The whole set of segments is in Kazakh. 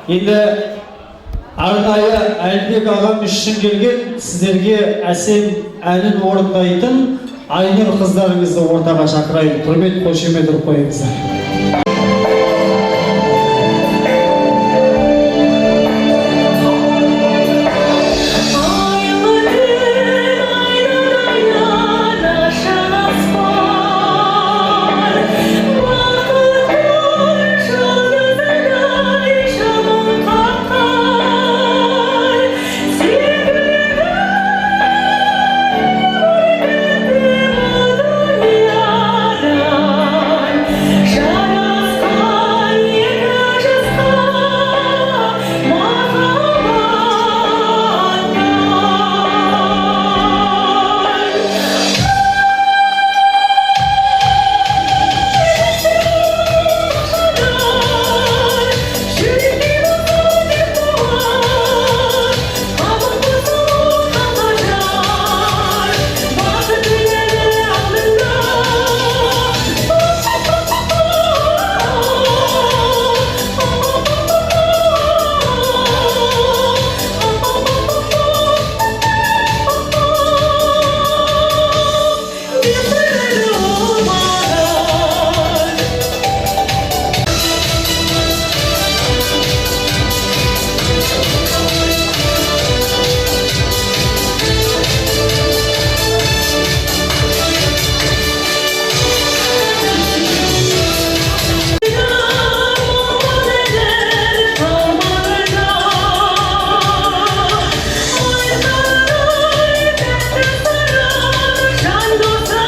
Енді арнайы Әлібек ағам үшін келген сіздерге әсем әнін орындайтын Айнұр қыздарыңызды ортаға шақырайын. Құрмет қошемет ұрып қойыңыздар. Айлы түн айнадан ашық аспан, бақыттың жұлдызындай жалын қаққан. Сүйгілі дүниядан жарасқан екі жасқа махаббаттан. Жүректе болсын деп қабақ болсын қақажар, бақыт гүлі алдында. Деп сұрады ол маған. Жан досына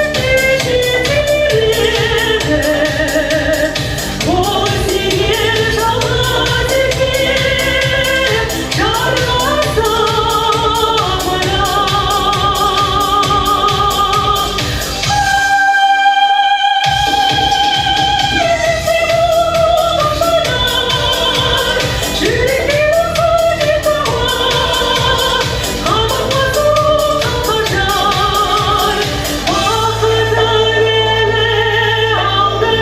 дария жетеледі, қол сүйген жалғыз еркек жарға самына. Жүректе болсын деп қабақ болсын қақажар, бақыт әлі алдында.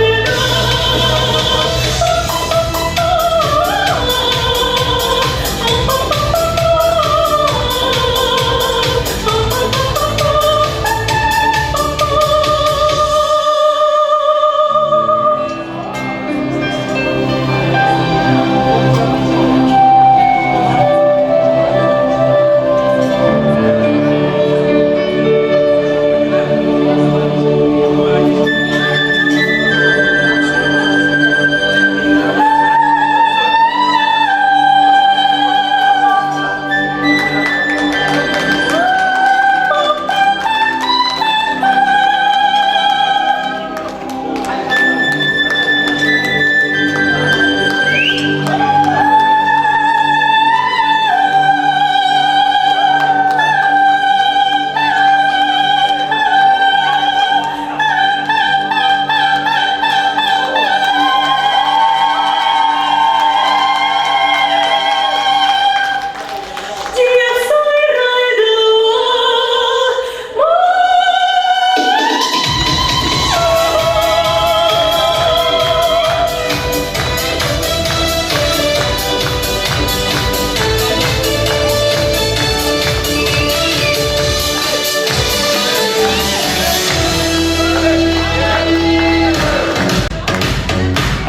Деп сайрайды ол.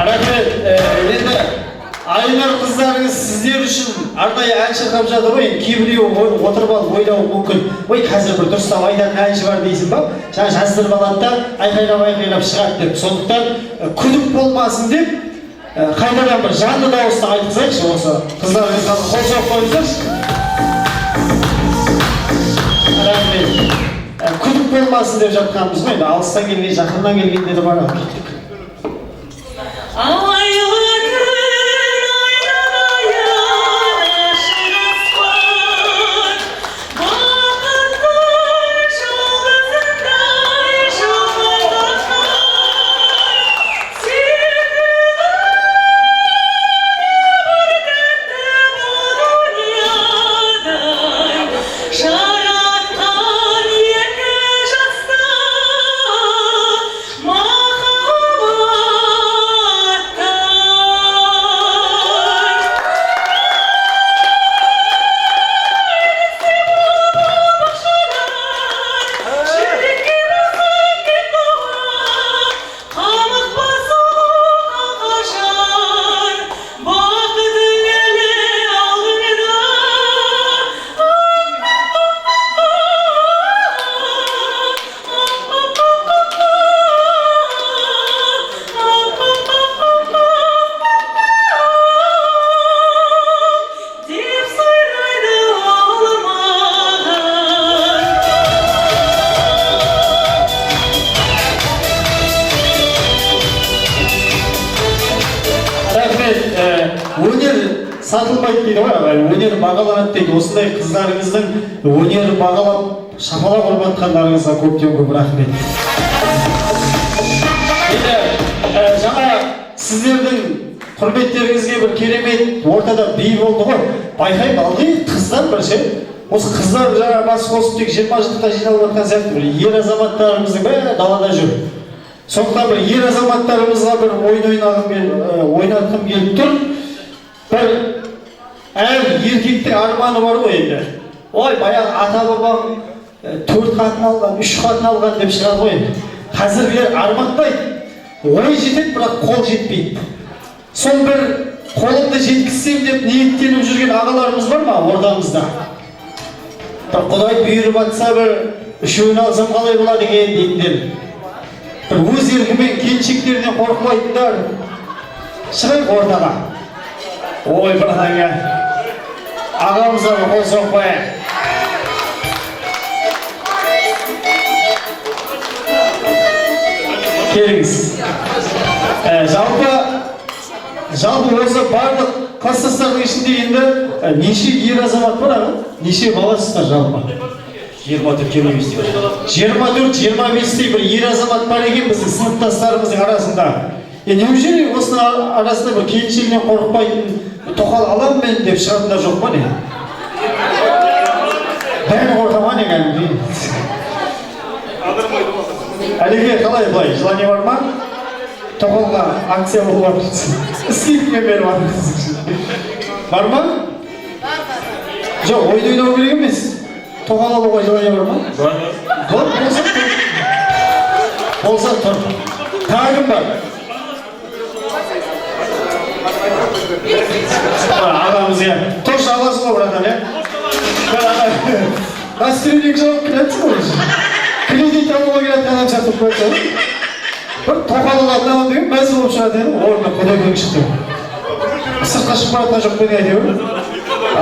Рахмет. Енді Айнұр қыздарыңыз сіздер үшін арнайы ән шырқап жатыр ғой. Енді кейбіреуі отырып алып ойлауы мүмкін, ой, қазір бір дұрыстап айтатын әнші бар дейсің ба, жаңа жаздырып алады да айқайлап айқайлап шығады деп. Сондықтан күдік болмасын деп қайтадан бір жанды дауыста айтқызайықшы. Осы қыздарыңызға қол соғып қойыңыздаршы. Рахмет. Күдік болмасын деп жатқанбыз ғой, енді алыстан келген, жақыннан келгендер бар. Ал кеттік. Айлы түн айнадан ашық аспан, бақыттың жұлдызындай жалын қаққан. Сүйгілі бір тәтті бұл дүниядай жаратқан екі жаста. сатылмайды дейді ғой ағай, өнер бағаланады дейді. Осындай қыздарыңыздың өнерін бағалап, шапалақ ұрып жатқандарыңызға көптен көп рахмет. Енді жаңа сіздердің құрметтеріңізге бір керемет ортада би болды ғой. Байқаймын, ылғи қыздар бір ше. Осы қыздар жаңа бас қосып тек 20 жылдыққа жиналып жатқан сияқты, бір ер азаматтарымыздың бәрі далада жүр. Сондықтан бір ер азаматтарымызға бір ойын ойнатқым келіп тұр. Бір әр еркектің арманы бар ғой енді. Ой, баяғы ата бабам төрт қатын алған, үш қатын алған деп шығады ғой енді. Қазіргілер армандайды. Ой жетеді, бірақ қол жетпейді. Сол бір қолымды жеткізсем деп ниеттеніп жүрген ағаларымыз бар ма ортамызда? Бір Құдай бұйырып атса, бір үшеуін алсам қалай болады екен дейтіндер. Бір өз еркімен келіншектерінен қорықпайтындар шығайық ортаға. Ой, бір ағаға, ағамызға бір қол соғып қояйық. Келіңіз. Жалпы осы барлық класстастардың ішінде енді неше ер азамат бар, аға? Неше баласыздар жалпы? 24, 25 деп. 24, 25-тей бір ер азамат бар екен біздің сыныптастарымыздың арасында. Неужели осының арасында бір келіншегінен қорықпайтын, тоқал аламын мен деп шығатындар жоқ па, не? Бәрі қорқа ма, не, кәдімгідей? Әлеке, қалай былай, желание бар ма? Тоқалға акция болып жатыр. Скидкамен беріп жатыр. Бар ма? Жоқ, ойын ойнау керек емес. Тоқал алуға желание бар ма? Бар. Бар, болса тұр. Болса тұр. Тағы кім бар? Ағамыз, иә. Тұршы, аласың ғой, братан, иә? Бір аға, настроение жауып келатсың ғой. Кредит алуға келатын адам сияқты болып кетті. Бір тоқал алатын адам деген мәз болып шығады еді. Орнына құдай көк шықты. Сыртқа шығып бара жатқан жоқ па не, әйтеуір? А,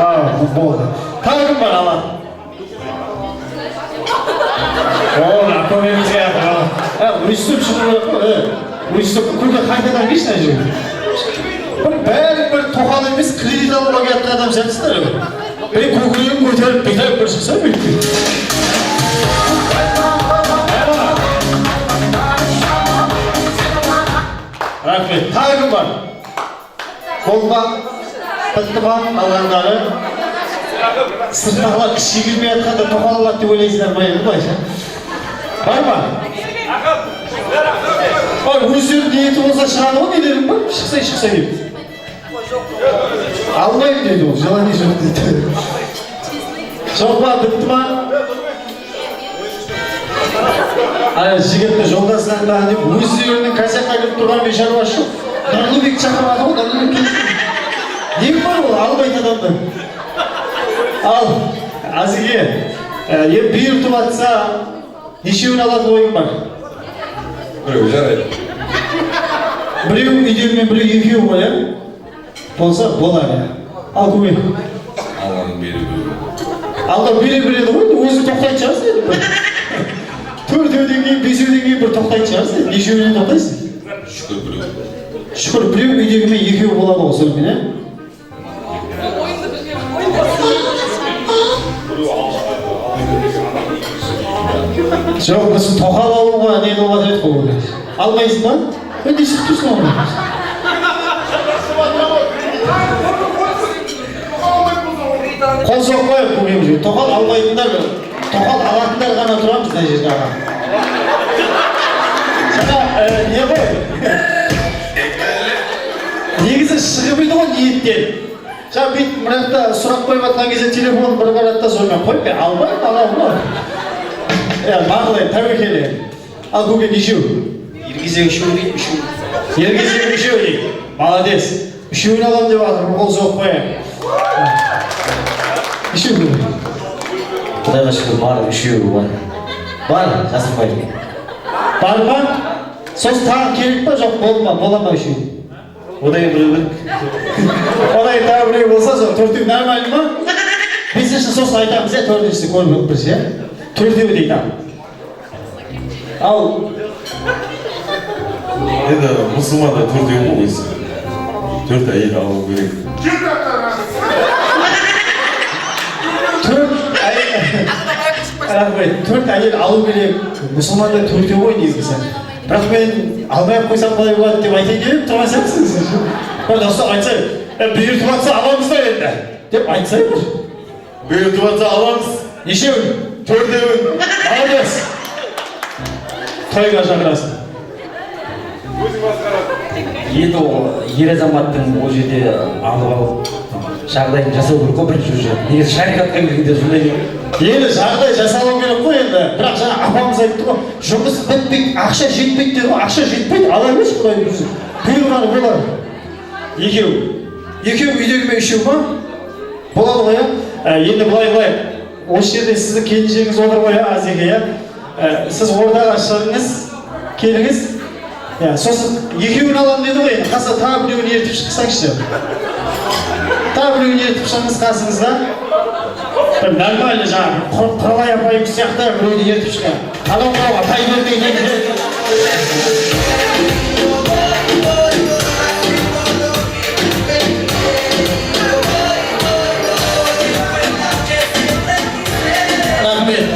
болды. Тағы кім бар алатын? О, көмегімізге. Өйстіп шығу керек қой, өйстіп көке қайтадан келші мына жерге. Бір бәрі бір тоқал емес, кредит алуға келетін адам сияқтысыздар. Мен көкірегін көтеріп бүйтіп бір шықса бүйтіп. Рахмет. Тағы кім бар? Болды ма? Бітті ма алғандары? Сырттағылар ішке кірмей жатқанда тоқал алады деп ойлайсыздар ма енді былайша? Бар ма? Бар, өздерінің ниеті болса шығады ғой, нелерің бар? Шықсай, шықсай деп. Алмаймын дейді ол, желание жоқ дейді. Жоқ па, бітті ма? Ана жігітті жолдасынан тағы деп өздерінің косякқа кіріп тұрған мен шаруасы жоқ. Нұрлыбек шақырмады ғой, Нұрлыбек келсін. Не бар ол алмайтын адамды? Ал, Әзіге, енді бұйыртып атса, нешеуін алатын ойың бар? Біреу, жарайды. Біреу үйдегімен біреу, екеу ғой, иә? Болса, болар, иә. Ал, көме. Алланың беруі. Алла бере береді ғой, өзі тоқтайтын шығарсың енді бір. Төртеуден кейін, бесеуден кейін бір тоқтайтын шығарсың енді. Нешеуінен тоқтайсың? Шүкір, біреу. Шүкір, біреу үйдегімен екеу болады ғой сонымен, иә? Жоқ, біз тоқал алуға не қылып жатыр едік қой оны. Алмайсың ба? Не істеп тұрсың оны? Қол соғып қояйық көкемізге. Тоқал алмайтындар, тоқал алатындар ғана тұрамыз мына жерде, аға. Жаңа, не ғой? Негізі шығып еді ғой ниеттен. Жаңа бүйтіп мына жақта сұрақ қойып жатқан кезде телефон бір барады да, сонымен қойып мен алмаймын, аламын ғой. Иә, мақұл енді, тәуекел енді. Ал көке нешеу? Еркезек үшеу дейді, үшеу. Еркезек үшеу дейді. Молодец. Үшеуін аламын деп жатыр, қол соғып қояйық. Нешеу көке? Құдайға шүкір, бар, үшеуі бар. Бар, жасырмаймын. Бар ма? Сосын тағы керек па, жоқ, болды ма? Бола ма үшеу? Одан кейін біреу керек. Одан кейін тағы біреу болса, сол төртеу нормально ма? Бесінші сосын айтамыз, иә, төртіншісі көріп өтпес, иә? Төртеу дейді ал. Ал. Енді мұсылманда төртеу ғой өзі. Төрт әйел алу керек. Рахмет. Төрт әйел алу керек, мұсылманда төртеу ғой негізі. Бірақ мен алмай ақ қойсам қалай болады деп айтайын деп едім, тұрған сияқтысыз. Бір дұрыстап айтса, бұйыртып жатса аламыз да енді деп айтса бір. Бұйыртып жатса аламыз. Нешеуін? Төртеуін. Молодец. Тойға шақырасың. Енді ол ер азаматтың ол жерде алып алып жағдайын жасау керек қой бірінші уже. Негізі шариғатқа келгенде сондай ғой. Енді жағдай жасалу керек қой енді. Бірақ жаңа апамыз айтты ғой, жұмыс бітпейді, ақша жетпейді деді ғой. Ақша жетпейді, ала берші, құдай бұйырсын. Бұйырғаны болар. Екеу. Екеу үйдегі ме, үшеу ма? Болады ғой, иә? Енді былай былай. Осы жерде сіздің келіншегіңіз отыр ғой, иә, Азеке, иә? Сіз ортаға шығыңыз, келіңіз. Иә, сосын екеуін аламын деді ғой енді. Қасына тағы біреуін ертіп шықсаңызшы. Тағы біреуін ертіп шығыңыз қасыңызда. Бір нормально жаңағы Құралай апайымыз сияқты біреуді ертіп шыққан. Анау мынауға тай бермей не. Рахмет.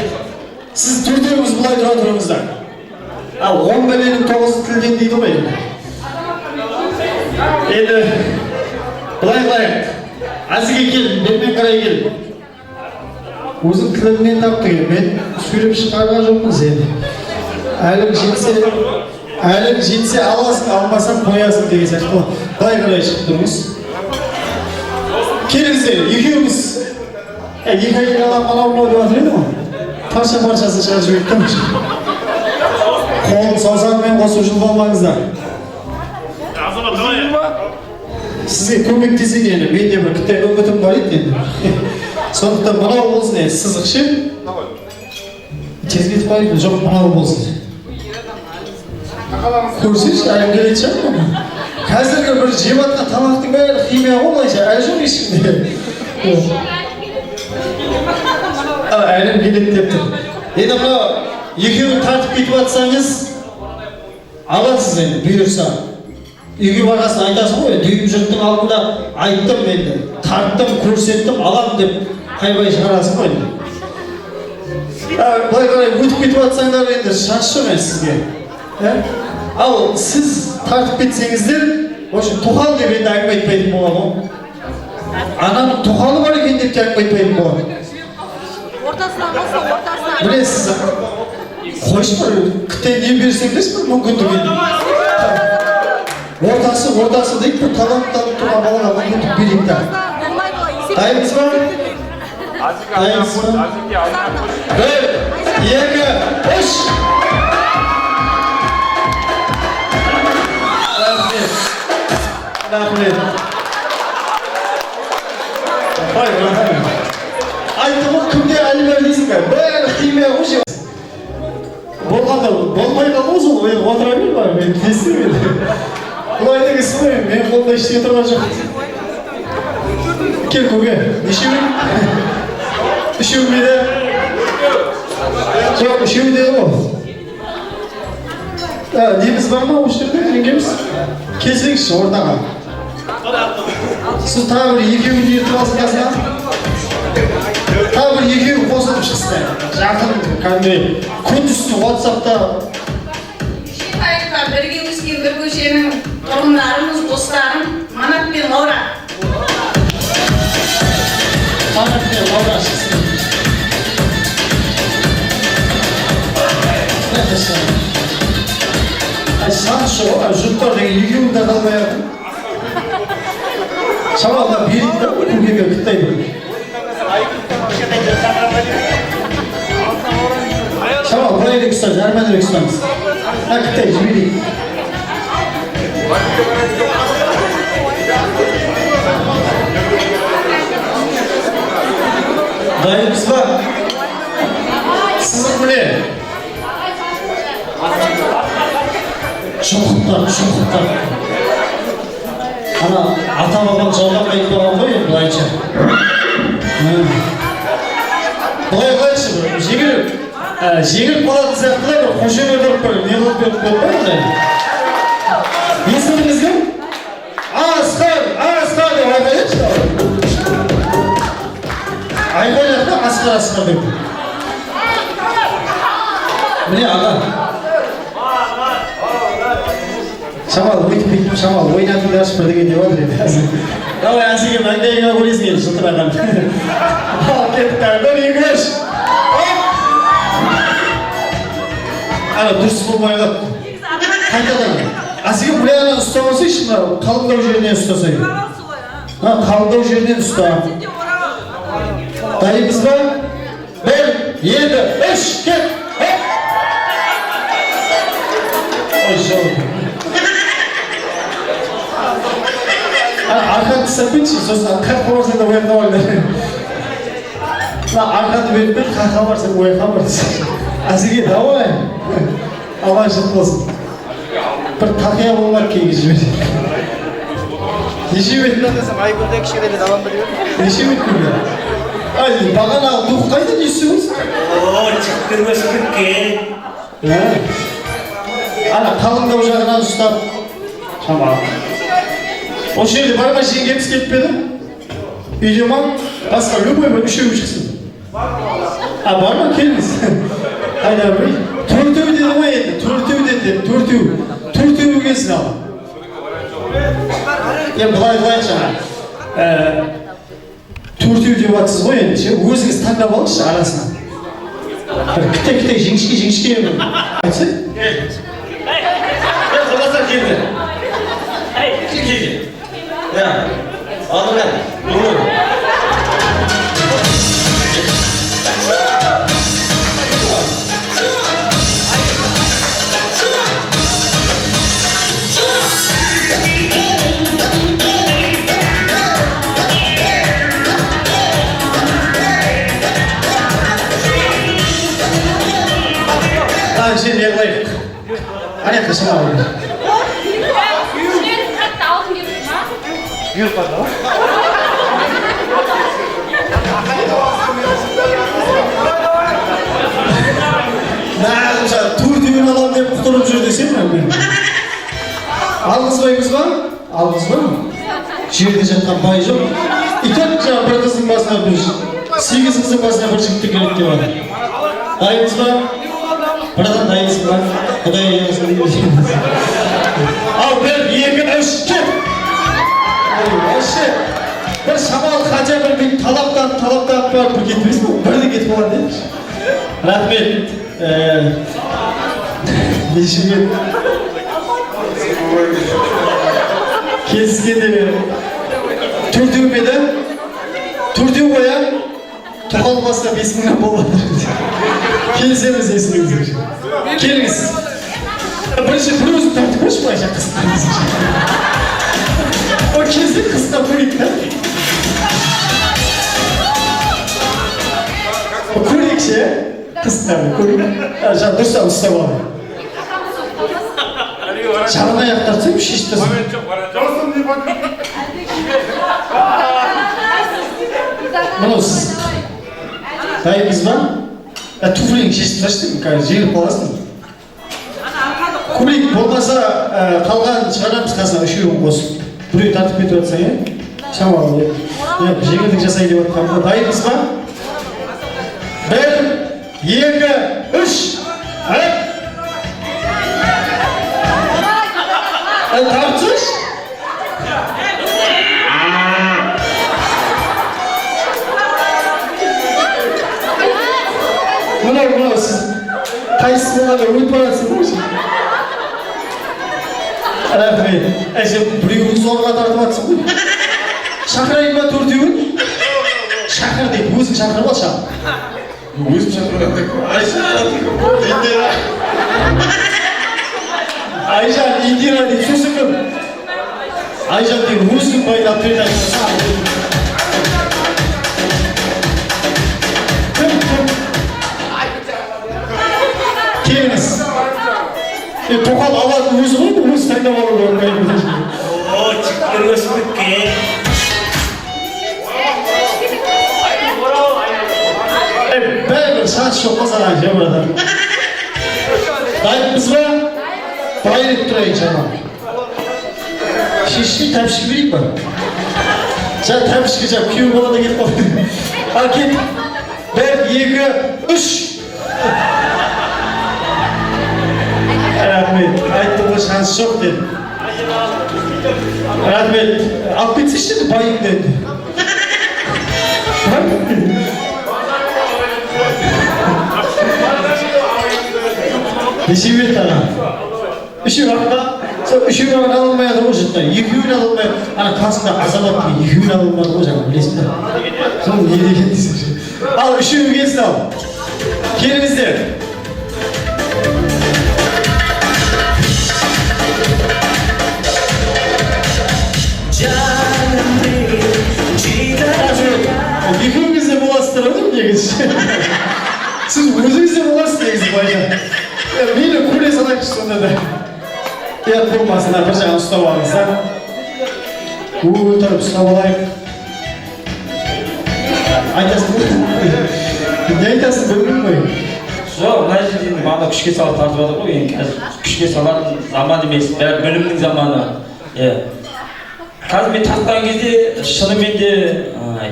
Сіз төртеуіңіз былай тұра тұрыңыздар. Ал 10 бәленің 9-ы тілден дейді ғой енді. Енді былай қылайық. Әзіге кел, бермен қарай кел. Өзің тіліңнен таптың енді. Мен сүйреп шығарған жоқпын сені. Әлің жетсе, әлің жетсе аласың, алмасаң қоясың деген сияқты ғой. Былай қарай шығып тұрыңыз. Келіңіздер, екеуіңіз. Екі әйел аламын, анау мынау деп жатыр еді ғой. Парша-паршасын шығарып жіберді да. Қолын саусағымен қосып жұлып алмаңыздар. Сізге көмектесейін енді, менде бір кітап үмітім бар еді енді. Сондықтан мынау болсын енді, сызық ше. Тез кетіп қалайық, жоқ, мынау болсын. Көрсеңші, әлім келетін шығар мына. Қазіргі бір жеп жатқан тамақтың бәрі химия ғой былайша, әлі жоқ ешкімде. Әлім келеді деп тұр. Енді мынау екеуін тартып кетіп жатсаңыз, аласыз енді, бұйырса. Үйге барғасын айтасың ғой, дүйім жұрттың алдында айттым енді, тарттым, көрсеттім, алам деп қайбай шығарасың ғой енді. Былай қарай өтіп кетіп жатсаңдар енді шанс жоқ енді сізге. Ә? Ал сіз тартып кетсеңіздер, в общем, тоқал деп енді әңгіме айтпайтын болады ғой. Ананың тоқалы бар екен деп те әңгіме айтпайтын болады. Ортасынан болса, ортасынан. Білесіз, қойшы бір күтен не берсеңдерші бір мүмкіндік енді. Ортасы, ортасы дейді, бір таланттанып тұрған балаға мүмкіндік берейік та. Дайынсыз ба? Дайынсыз ба? 1, 2, 3. Рахмет. Рахмет. Ой, рахмет. Айттым ғой, кімде әлі бар дейсің бе? Бәрі химия ғой же. Болғанда болмай қалды ғой сол, енді отыра бер бар, мен не істеймін енді. Құдайдың ісі ғой, менің қолымда ештеңе тұрған жоқ. Кел көке, нешеуің? Үшеу ме еді? Жоқ, үшеу деді ғой. Неміз бар ма осы жерде, жеңгеміз? Келсеңізші ортаға. Сіз тағы бір екеуін ертіп алсын қасына. Тағы бір екеуі қосылып шықсын. Жақын кәдімгідей күндіз түні WhatsAppта. Айтқа бірге өскен бір көшенің тұрғындарымыз, достарым Манат пен Лаура. Манат пен Лаура шықсын. Ай, шанс жоқ, ай, жұрттар деген екеуін де қалмай жатыр. Шамалға берейік та, көкеге кіттай бір. Шамал, былайырақ ұстаңыз, әрменірек ұстаңыз. Ә, кіттай жіберейік. Дайынбыз ба? Сызық міне. Шұқықтар, шұқықтар. Ана ата-бабам жалған айтып қойған ғой енді былайша. Былай қылайықшы, бір жеңіл қалатын сияқты да бір қошемет ұрып бір не қылып беріп қойып қой ондай. Есіміңіз кім? Асқар, Асқар деп айқайлайықшы. Айқайлайық та, Асқар, Асқар деп. Міне, аға. Шамалы өйтіп бүйтіп шамалы ойнатыңдаршы бірдеңе деп жатыр енді. Давай, Әсеке, маңдайыңа көресің енді жылтыраған. Ал, кеттік, бір, екі, үш. Оп! Ана дұрыс болмай қалды. Қайтадан. Әсеке, мына ана ұстап алсайшы, мына қалыңдау жерінен ұстасай. Ха, қалыңдау жерінен ұста. Дайынбыз ба? 1, 2, 3, кет! Оп! Ой, жауып. Арқанды ұстап кетші, сосын қаққа барсаң да ояққа бар. Мына арқанды беріп бер, қаққа барсаң ояққа бар. Әзірге давай. Аманшылық болсын. Бір тақия болмар кигізіп жібер. Неше өтті? Айгүлді кішкене аламын ба деп едім. Неше өтті? Ай, бағана дух қайда, не істеп отырсың? О, жігіттер өсіп кеткен. Ана қалыңдау жағынан ұстап шамалы. Осы жерде бар ма, жеңгеміз келіп пе еді? Үйде ма? Басқа любой бір үшеуі шықсын. А, бар ма? Келіңіз. Қайда бір? Төртеу деді ғой енді, төртеу деді, төртеу. Төртеуі келсін ал. Енді былай былай жаңа. Төртеу деп жатсыз ғой енді, ше, өзіңіз таңдап алыңызшы арасынан. Бір кіте-кіте, жіңішке жіңішке бір. Айтса? Кел, жолдастар, келді. Кел, кел, кел. Я, алдыңа, нұрлы. Мына жерге қылайық. Ана жаққа шамалы. Қатты алғым келіп ма? Бұйырып қалды ма? Нағыз жаңа төртеуін аламын деп құтырып жүр десем мен. Алғызбаймыз ба? Алғызбаймын. Жерде жатқан бай жоқ. И так жаңа бір қыздың басына бір, 8 қыздың басына бір жігіт келеді деп жатыр. Дайынбыз ба? Братан, дайынсың ба? Құдай жазсын дейміз. Ал 1, 2, 3, кет! Ой, вообще, бір шамалы хотя бір бүйтіп талаптанып, талаптанып барып бір кетпейсің ба? Бірден кетіп қалады дейміз. Рахмет. Неше рет кездескенде төртеу ме еді? Төртеу ғой, а? Тоқал басына 5 мыңнан болып жатыр. Келісеміз есіміңізге. Келіңіз. Бірінші бір өзін тартып көрші былайша қызықтан. О, келсе қызықтан көрейік та. Көрейікші, ә? Қызықтан көрейік. Жаңа дұрыстап ұстап алайық. Жалаң аяқ тартсам, шешіп тастасам. Мынау сіз дайынбыз ба? Туфлиіңді шешіп тасташы деймін, қазір жеңіліп қаласың. Көрейік, болмаса, қалғанын шығарамыз қасына үшеуін қосып. Біреу тартып кетіп жатсаң, иә? Шамалы, иә. Иә, жеңілдік жасай деп жатқанымда. Дайынбыз ба? 1, 2, 3. Тартсайшы. Мынау, мынау, сіз қайсысы болғанда өтіп баратсыз ғой. Рахмет. Әй, сен біреуін зорға тартып жатсың ғой. Шақырайын ба төртеуін? Шақыр дейді, өзің шақырып ал, шақыр. Өзім шақырып Айжан, Индира. Айжан, Индира дейді, сосын кім? Айжан деген өзің байлап берді. Кім, кім? Келіңіз. Тоқал алатын өзі ғой, өзі таңдап алу керек. О, жігіттер өсіп кеткен. Бәрібір шанс жоқ қой саған, же, братан. Дайынбыз ба? Дайын тұрайын шамалы. Шешпей тәпішке берейік па? Жаңа тәпішке жаңа күйеу бала да кетіп қалды. Ал кет. 1, 2, 3. Шанс жоқ деді. Рахмет. Алып кетсейші енді байыңды енді. Неше берді аға? Үшеу ақ па? Сол үшеуін ала алмай жатыр ғой жұрттар. Екеуін ала алмай. Ана қасында азамат деген екеуін ала алмады ғой жаңа, білесің бе? Сол не деген десеңші. Ал үшеуі келсін ал. Келіңіздер. Екеуіңіз де боласыздар ғой негізі. Сіз өзіңіз де боласыз негізі былайша. Мейлі көре салайықшы сонда да. Ұят болмасын, бір жағын ұстап алыңыз да. Отырып ұстап алайық. Айтасың ба? Не айтасың білмеймін ғой. Жоқ, мына жерде енді бағана күшке салып тартып жатыр ғой, енді қазір күшке салатын заман емес, бәрі білімнің заманы. Иә. Қазір мен тартқан кезде шынымен де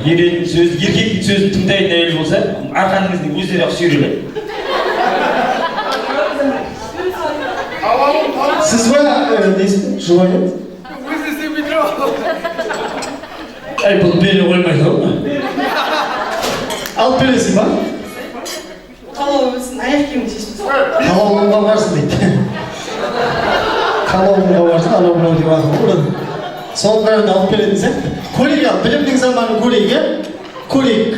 ердің сөзін, еркектің сөзін тыңдайтын әйел болса, арқаның ізіне өздері ақ сүйреледі. Сіз ба, несі, жұбайы? Өзі істемей тұр. Әй, бұл бере қоймайды ғой. Алып бересің ба? Қалауы білсін, аяқ киімін шешіп тастады. Қалауыңға барсын дейді. Қалауыңға барсын, анау мынау деп жатыр ғой бұрын. Соның бәрін алып беретін сияқты. Көрейік ал, білімнің заманын көрейік, иә? Көрейік.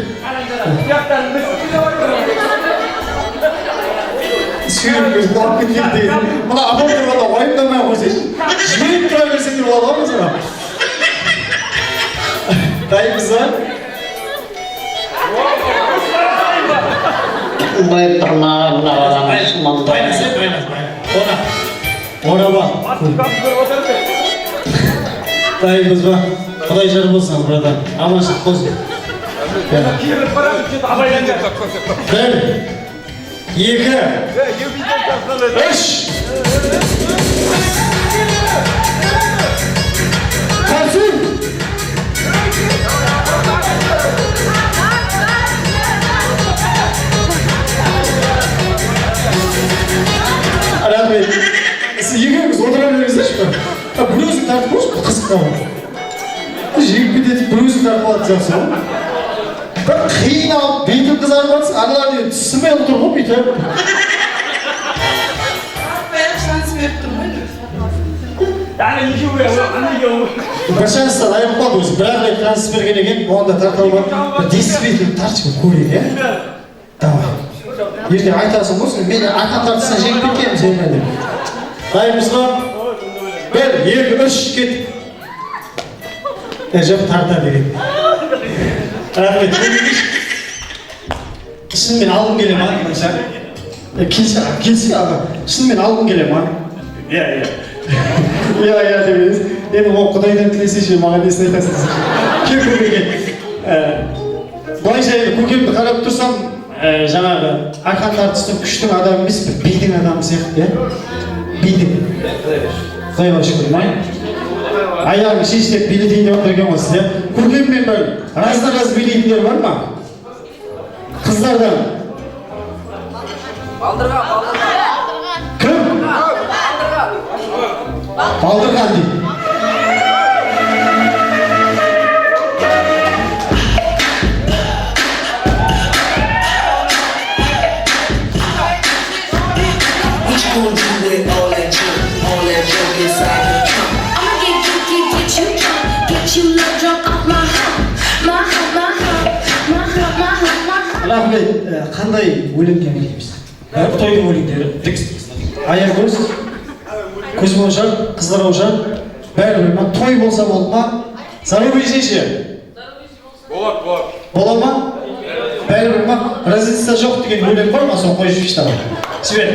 Сүйреп өзін алып кеткен деген. Мына апам тұрғанда уайымдамай қойсайшы. Жіберіп тұра берсең де болады ғой мысалы. Дайынбыз ба? Бай тырнағына Дайынбыз, дайынбыз. Она. Ора ба. Дайынбыз ба? Құдай жар болсын, братан. Аманшылық болсын. Бір, екі, үш. Тартсын! Рахмет. Сіз екеуіңіз отыра беріңіздерші бір. Бір өзің тартып қойшы, бір қызық қылып. Жеңіп кетеді, бір өзің тартып алатын сияқтысың ғой. Бір қиналып, бетің қызарып жатсың, аналар енді түсінбей отыр ғой бүйтіп. Артпай-ақ шанс беріп тұрмын ғой. Бір шанстан айырылып қалды өзі. Бір-ақ рет шанс берген екен, оған да тарта алмады. Бір действительно тартшы, бір көрейік, иә? Давай. Ертең айтасың ғой, сен мені арқан тартысынан жеңіп кеткенмін сен деп. Дайынбыз ба? Бір, екі, үш, кет. Жоқ, тарта деген. Рахмет. Шынымен алғым келе ма? Келсе, келсе, аға. Шынымен алғым келе ма? Иә, иә. Иә, иә деп едіңіз. Енді ол Құдайдан тілесейші, маған несін айтасыз? Кел көкеге. Былайша енді көкемді қарап тұрсам, жаңағы арқан тартыстың күштің адамы емес, бір бидің адамы сияқты, иә? Бидің. Құдайға шүкір, ма? Аяғын шеш деп билетейін деп отыр екен ғой сіз, иә? Көкеммен бір раздан раз билейтіндер бар ма? Қыздардан. Балдырған, балдырған. Кім? Балдырған дейді. What you gonna do with all that junk, all that junk inside your trunk? I'ma get you drunk, get you love drunk off my hump, my hump, my hump, my hump, my hump, my hump. Рахмет. Қандай өлеңдер билейміз? Тойдың өлеңдері. Аягөз, көзмоншақ, қыздар ошақ, бәрібір ма? Той болса болды ма? Зарубежье ше? Болады, болады. Бола ма? Бәрібір ма? Разница жоқ деген өлең бар ма? Соны қойып жіберші давай. Жібер.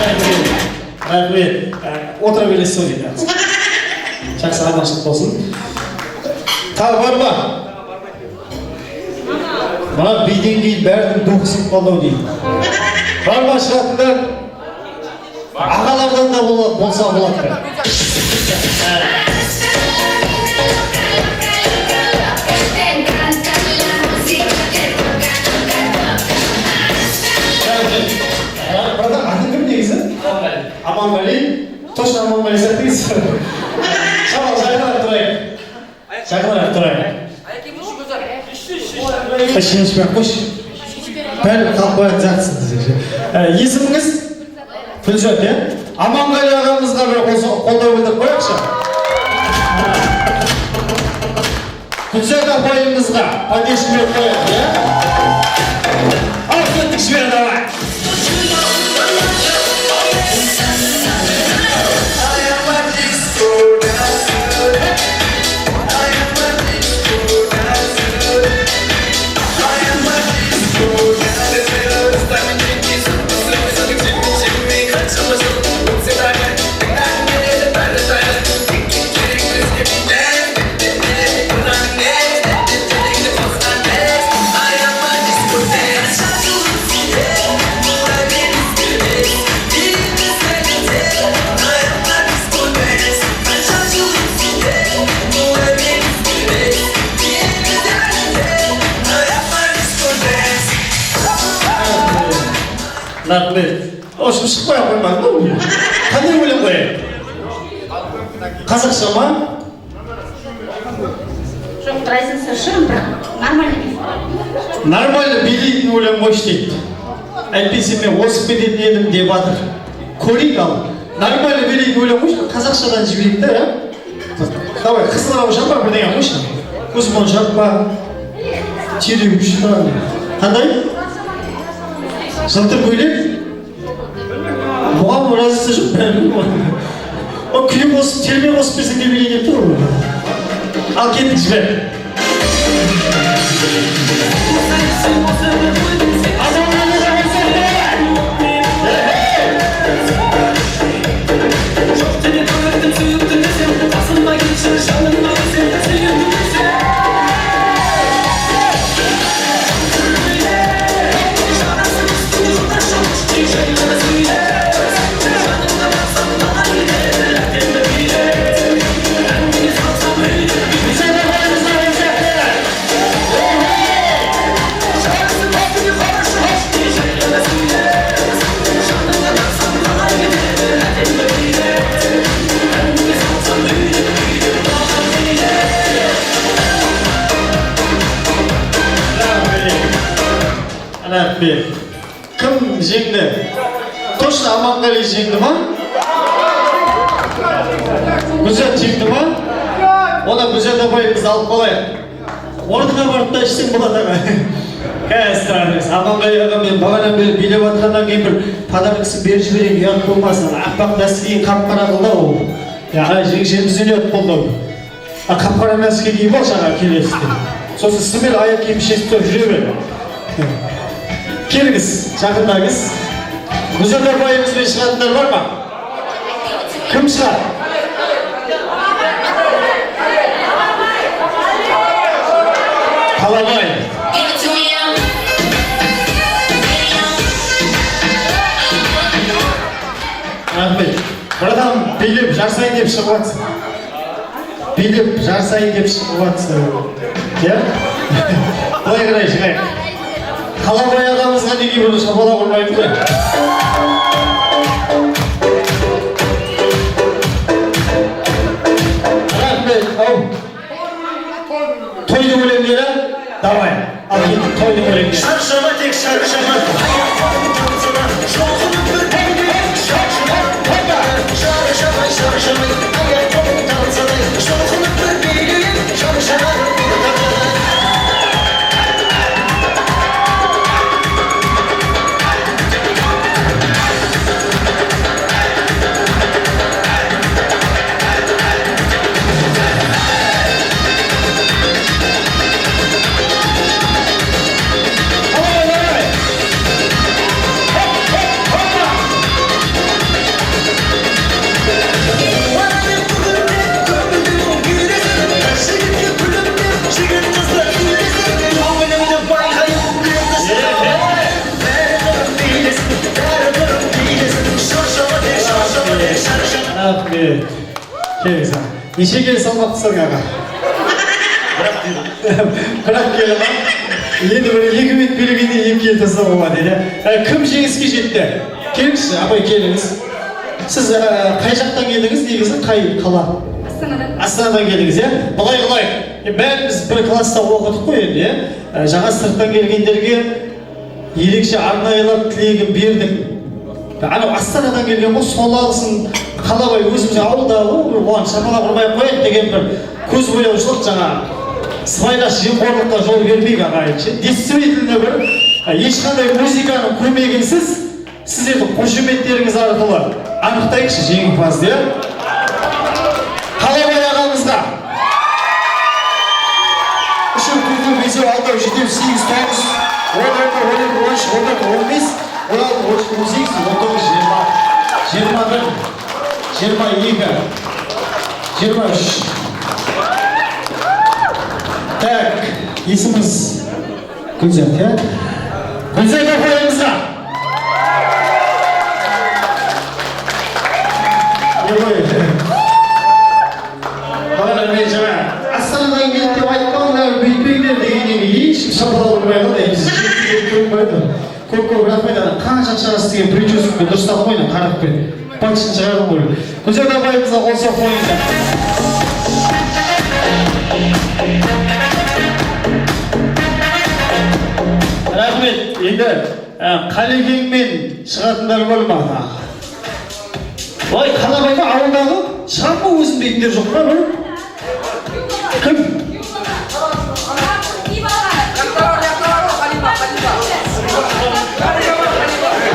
Рахмет, рахмет. Отыра бересіз ғой дейді. Жақсы, аманшылық болсын. Тағы бар ма? Мына биден кейін бәрінің духы сынып қалды ау дейді. Бар ма шығатындар? Ағалардан да болса болады. Te encanta la música que toca, toca, toca. Братан, атың кім негізі? Аманғали. Точно Аманғали сияқты дейсіз. Шамал, жақынырақ тұрайық. Жақынырақ тұрайық. Шешпей ақ қойшы. Бәрі қалып қоятын сияқтысың десеңші. Есіміңіз? Гүлшат, иә? Аманғали ағамызға бір қолдау білдіріп қояйықшы. Гүлшат апайымызға поддержка беріп қояйық, иә? Ал, кеттік, жібер, давай. Рахмет. В общем, шықпай ақ қоймады ма? Қандай өлең қояйық? Қазақша ма? Жоқ, разница шығын, бірақ нормально. Нормально билейтін өлең қойшы дейді. Әйтпесе мен озып кететін едім деп жатыр. Көрейік ал. Нормально билейтін өлең қойшы, қазақшадан жіберейік та, иә? Давай, қызыл раушан ба, бірдеңе қойшы. Көзмоншақ па? Тереуші па? Қандай? Жылтыр көйлек? Бұған разница жоқ, бәрібір ғой. Ол күй қосып, терме қосып берсең де билейін деп тұр ғой. Ал, кеттік, жібер. Рахмет. Кім жеңді? Точно Аманғали жеңді ма? Гүлзат жеңді ма? Онда Гүлзат апайымызды алып қалайық. Орнына барып та ішсең болады, аға. Қазір тұра. Аманғали аға, мен бағанадан бері билеп жатқаннан кейін бір подаркасын беріп жіберейін, ұят болмасын. Аппақ нәскиін қап-қара қылды ол. Ана жеңешемізден ұят болды ау. А қап-қара нәски киіп алшы, аға, келесіде. Сосын сымел аяқ киім шешіп тұрып жүре бер. Келіңіз, жақындаңыз. Гүлзат апайымызбен шығатындар бар ма? Кім шығады? Қалабай. Give it to me, I'm Рахмет. Братан, билеп жарысайын деп шығып жатсың. Билеп жарысайын деп шығып жатсың. Иә? Былай қарай шығайық. Қалабай ағамызға неге бір шапалақ ұрмаймыз ғой? Рахмет. Ау. Тойдың өлеңдері? Давай. Ал кеттік, тойдың өлеңдері. Шаршама, тек шаршама. Шаршамай, шаршамай, аяқ қолың талса да, жұлқынып бір билейік, шаршама бір тағы. Келіңіз. Неше келі салмақтысың, аға? Бірақ келі ма? Енді бір 2 минут билегенде 2 келі тастауға болады, иә? Кім жеңіске жетті? Келіңізші, апай, келіңіз. Сіз қай жақтан келдіңіз негізі, қай қала? Астанадан. Астанадан келдіңіз, иә? Былай қылайық. Бәріміз бір класста оқыдық қой енді, иә? Жаңа сырттан келгендерге ерекше арнайылап тілегін бердік. Анау Астанадан келген ғой, сол алсын, Қалабай өзіміздің ауылда, оған шапалақ ұрмай ақ қояйық деген бір көз бояушылық, жаңа сыбайлас жемқорлыққа жол бермейік, ағайын. Действительно бір ешқандай музыканың көмегінсіз сіздердің қошеметтеріңіз арқылы анықтайықшы жеңімпазды, иә? Қалабай ағамызға. 3, 4, 5, 6, 7, 8, 9, 10, 11, 12, 13, 14, 15, 16, 17, 18, 19, 20, 21, 22, 23. Так, есіміңіз Гүлзат, иә? Гүлзат апайымызға. Ой, бағана мен жаңа Астанадан келді деп айтпаңдар, бүйтпеңдер дегеннен кейін ешкім шапалақ ұрмай қалды. Енді көп көп рахмет. Ана қанша ақшаға істеген прическаны дұрыстап қойын, қарап бер. Патшын шығардым ғой. Гүлзат апайымызға қол соғып қойыңыздар. Рахмет. Енді Қалекеңмен шығатындар бар ма? Ой, Қалабай ма ауылдағы? Шығам ба өзім дейтіндер жоқ па бір? Кім?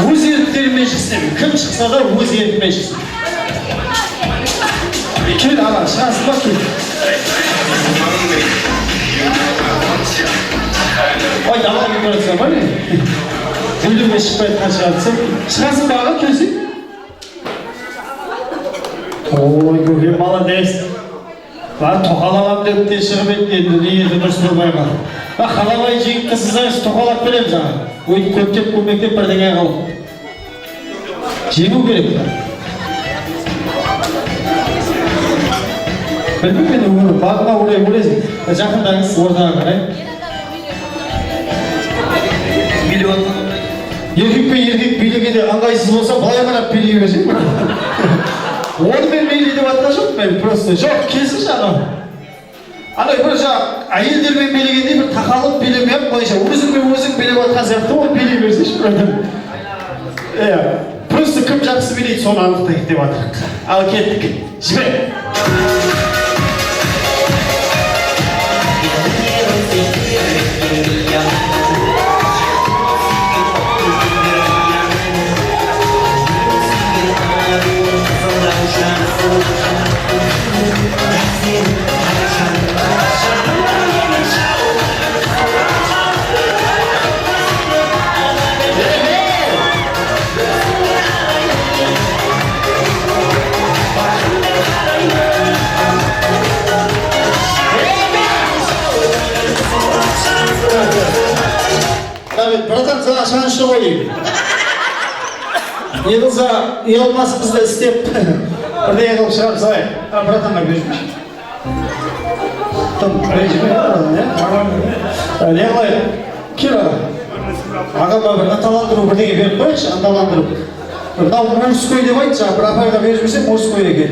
Өз еріктерімен шықсын. Кім шықса да өз еркімен шықсын. Кел, аға, шығасың ба? Кел. Ой, далаға кетіп бара жатсың ба не? Бөлмеге шықпай жатқан шығарсың. Шығасың ба, аға, келсең? Ой, көке, молодец. Тоқал алам деп те шығып еді, енді ниеті дұрыс болмай қалды. Қалабай жеңіп тастасаңыз, тоқалап береміз аға. Өйтіп көптеп көмектеп бірдеңе қылып. Жеңу керек. Білмеймін мен, өмір бағыма орай ойлайсың. Жақындаңыз ортаға қарай. Миллион. Еркек пен еркек билегенде ыңғайсыз болса, былай қарап билей берсең. Оны мен билей деп жатқан жоқпын мен, просто жоқ, келсінші анау. Ана бір жаңа әйелдермен билегенде бір тақалып билемей ақ қойшы, өзіңмен өзің билеп жатқан сияқты ғой, билей берсейші бір адам. Иә, просто кім жақсы билейді, соны анықтайық деп жатырық. Ал кеттік. Жібер. Братан, саған шанс жоқ ғой. Не қылса, ұялмасымызды істеп, бірдеңе қылып шығарып салайық. Братанға беріп. Тым, ренжіме, братан, иә? Не қылайық? Кел, аға. Ағама бір ынталандыру бірдеңе беріп қояйықшы, ынталандыру. Мынау мужской деп айтшы, бір апайға беріп жіберсем, мужской екен.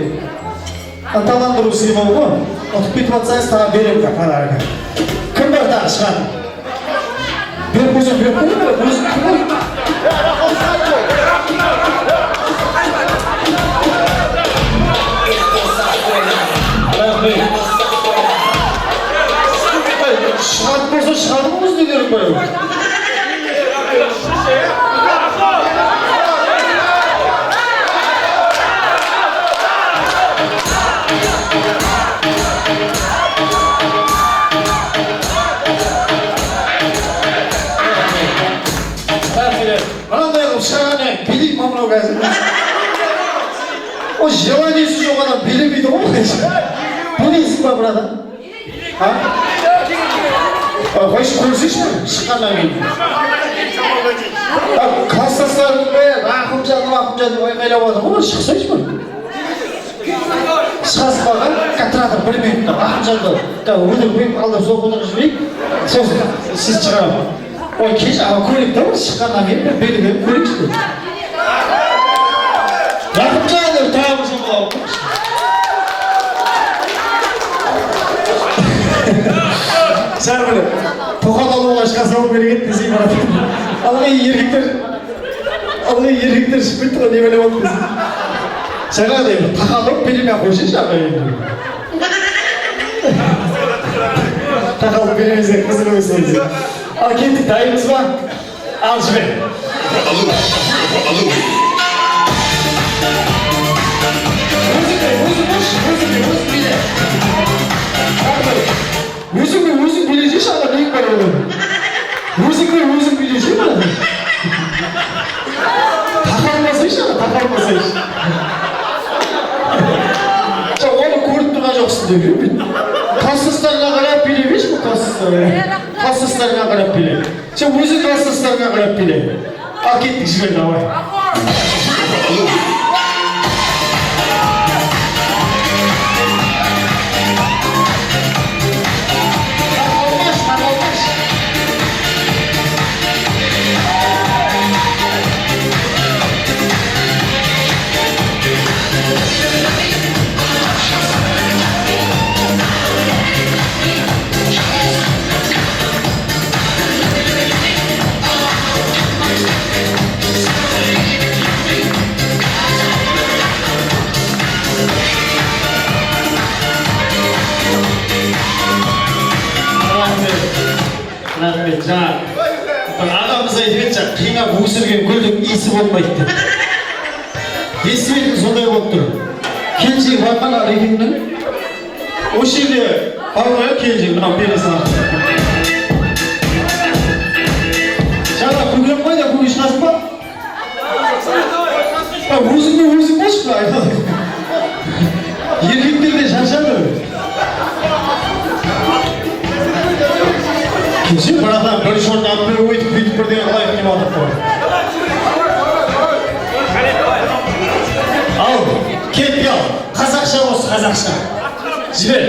Ынталандыру сыйлығы ғой. Ұтып кетіп жатсаңыз, тағы беремін подарок. Кім бар тағы шығатын? Беріп қойсаң, беріп қой, өзің кім ғой? Шығатын болса шығады ғой, өзіне беріп қоямын. Мынандай қылып шығарған билейді ма мынау қазір? О, желаниесі жоқ адам билемейді ғой. Билейсің ба, братан? А? Қойшы, көрсейші шыққаннан кейін. Класстастарың бәрі Рахымжан, Рахымжан деп айқайлап жатыр ғой, шықсайшы бір. Шығасыз ба, аға? Тұра тұр, бір минут. Рахымжанды өтірік алдап соғып отырып жіберейік, сосын сіз шығарамын. Ой, кеш, аға, көрейік та, бір шыққаннан кейін бір белгі беріп көрейікші. Рахымжан деп тағы бір шапалақ. Сәл біліп, тоқал алуға шыға салу керек еді десей барады. Ылғи еркектер, ылғи еркектер шығып кетті ғой, не біліп отыр десей. Жаңағыдай бір тақалып беремей ақ қойсайшы, аға, енді. Тақалып беремесең қызық емес қой десей. Ал кеттік, дайынбыз ба? Ал жібер. Өзің өзің қойшы, өзің өзің биле. Өзіңе өзің билесейші, аға, нең бар оның? Өзіңе өзің билесей, брат. Тақалмасайшы, аға, тақалмасайшы. Жоқ, оны көріп тұрған жоқсың деп едім. Класстастарыңа қарап билей берші, бұл класстастарыңа. Класстастарыңа қарап биле. Сен өзің класстастарыңа қарап биле. Ал кеттік, жібер, давай. Рахмет, жаңа бір ағамыз айтып еді, жаңа қинап өсірген гүлдің иісі болмайды деп. Действительно сондай болып тұр. Келіншегі бар ма Рекеңнің? Осы жерде бар ғой, келіншегі, мынау бере салады. Жаңа көкем қайда, көке шығасың ба? Өзіңе өзің болшы, айналайын. Еркектер де шаршады. Кеше бір адам бір шорт алып беріп өйтіп бүйтіп бірдеңе қылайық деп жатыр қой. Ал, кеттік, ал. Қазақша осы, қазақша. Жібер.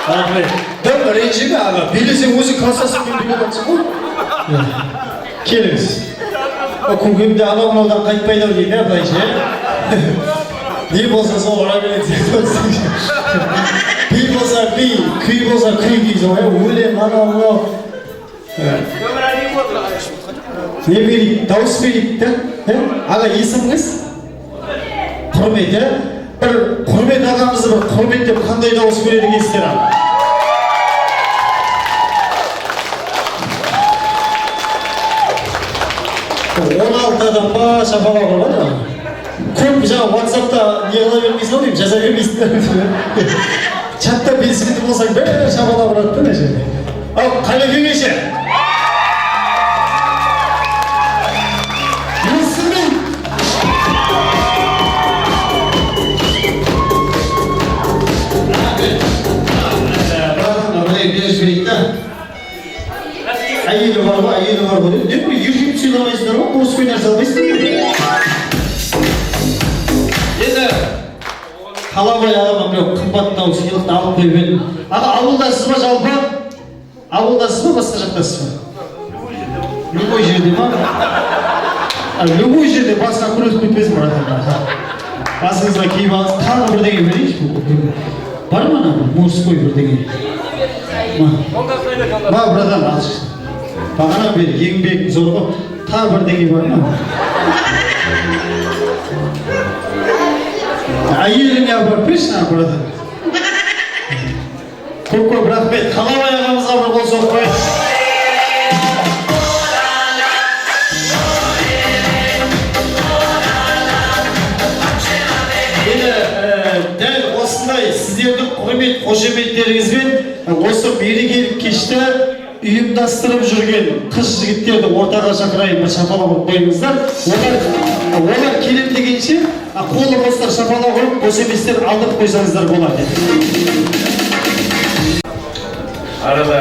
Рахмет. Дым ренжіме, аға. Билесең өзің класстасыңмен билеп жатсың ғой. Келіңіз. Көкем де анау мынаудан қайтпайды ау дейді, былайша, иә? Не болса сол ұра береді сияқты. Би болса би, күй болса күй дейсің ғой, өлең, анау мынау. Не берейік, дауыс берейік та? Аға, есіміңіз? Құрмет, иә? Бір Құрмет ағамызды бір құрметтеп қандай дауыс береді екенсіздер, аға? 16 адам ба шапалақ ұрған, аға? Көп жаңа WhatsAppта не қыла бермейсің ау деймін, жаза бермейсіңдер. Чатта белсенді болсаң бәрі шапалақ ұрады да мына жерде. Ал Қалекең ше? Естілмей. Әйелі бар ғой, әйелі бар ғой. Не бір еркек сыйламайсыңдар ғой, мужской нәрсе алмайсыңдар. Енді Қалабай ағама біреу қымбаттау сыйлықты алып қойып едім. Аға, ауылдасыз ба жалпы? Ауылдасыз ба, басқа жақтасыз ба? Любой жерде ма? Любой жерде басқа күресіп кетпесін, братан. Басыңызға киіп алыңыз, тағы бірдеңе берейінші. Бар ма ана мужской бірдеңе? Ма, братан, алшы. Бағана бері еңбек зор ғой. Тағы бірдеңе бар ма? Әйеліңе апарып берші, ана, братан. Көп көп рахмет. Қалабай ағамызға бір қол соғып қояйық. Енді дәл осындай сіздердің құрмет қошеметтеріңізбен осы мерекелік кешті ұйымдастырып жүрген қыз жігіттерді ортаға шақырайын. Бір шапалақ ұрып қойыңыздар. Олар келем дегенше, қолы бостар шапалақ ұрып, бос еместер алдырып қойсаңыздар болады. Арада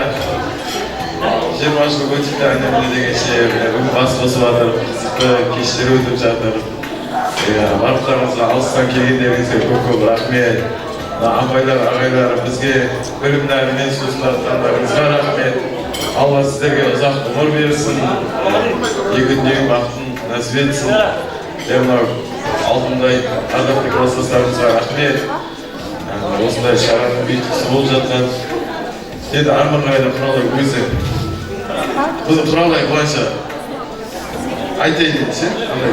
20 жыл өтіпті, әне міне дегенше, міне, бүгін бас қосып жатыр, қызықты кештер өтіп жатыр. Иә, барлықтарыңызға, алыстан келгендеріңізге көп көп рахмет. Мына апайлар, ағайлар, бізге білім нәрімен сусындатқандарыңызға рахмет. Алла сіздерге ұзақ ғұмыр берсін, екі дүниенің бақытын нәсіп етсін. Иә, мынау алтындай ардақты класстастарымызға рахмет. Осындай шараның ұйытқысы болып жатқан. Енді арман қарай да Құралай өзі, біздің Құралай былайша айтайын енді ше, андай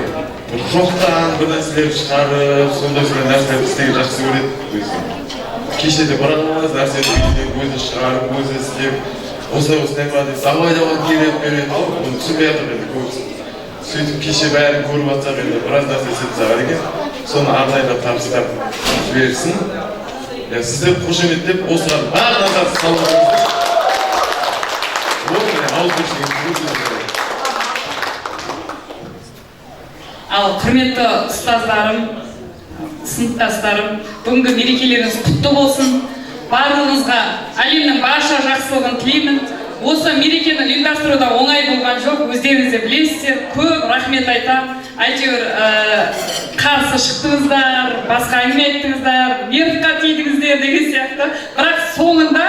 бір жоқтан бір нәрселер шығарып, сондай сондай нәрселерді істеген жақсы көреді өзі. Кеше де біраз нәрсені үйден өзі шығарып, өзі істеп, осылай осылай ма деп, давай, давай, келеді, береді ғой. Оны түсінбей жатыр енді көбісі. Сөйтіп кеше бәрін көріп жатсақ, енді біраз нәрсе істеп тастаған екен, соны арнайылап табыстап жіберсін. Иә, сіздер қошеметтеп, осыған барлығына салып, вот міне, ауызбіршілігіміз. Ал құрметті ұстаздарым, сыныптастарым, бүгінгі мерекелеріңіз құтты болсын! Барлығыңызға әлемнің барша жақсылығын тілеймін. Осы мерекені ұйымдастыру да оңай болған жоқ, өздеріңіз де білесіздер. Көп рахмет айтамын. Әйтеуір қарсы шықтыңыздар, басқа әңгіме айттыңыздар, нервқа тидіңіздер деген сияқты, бірақ соңында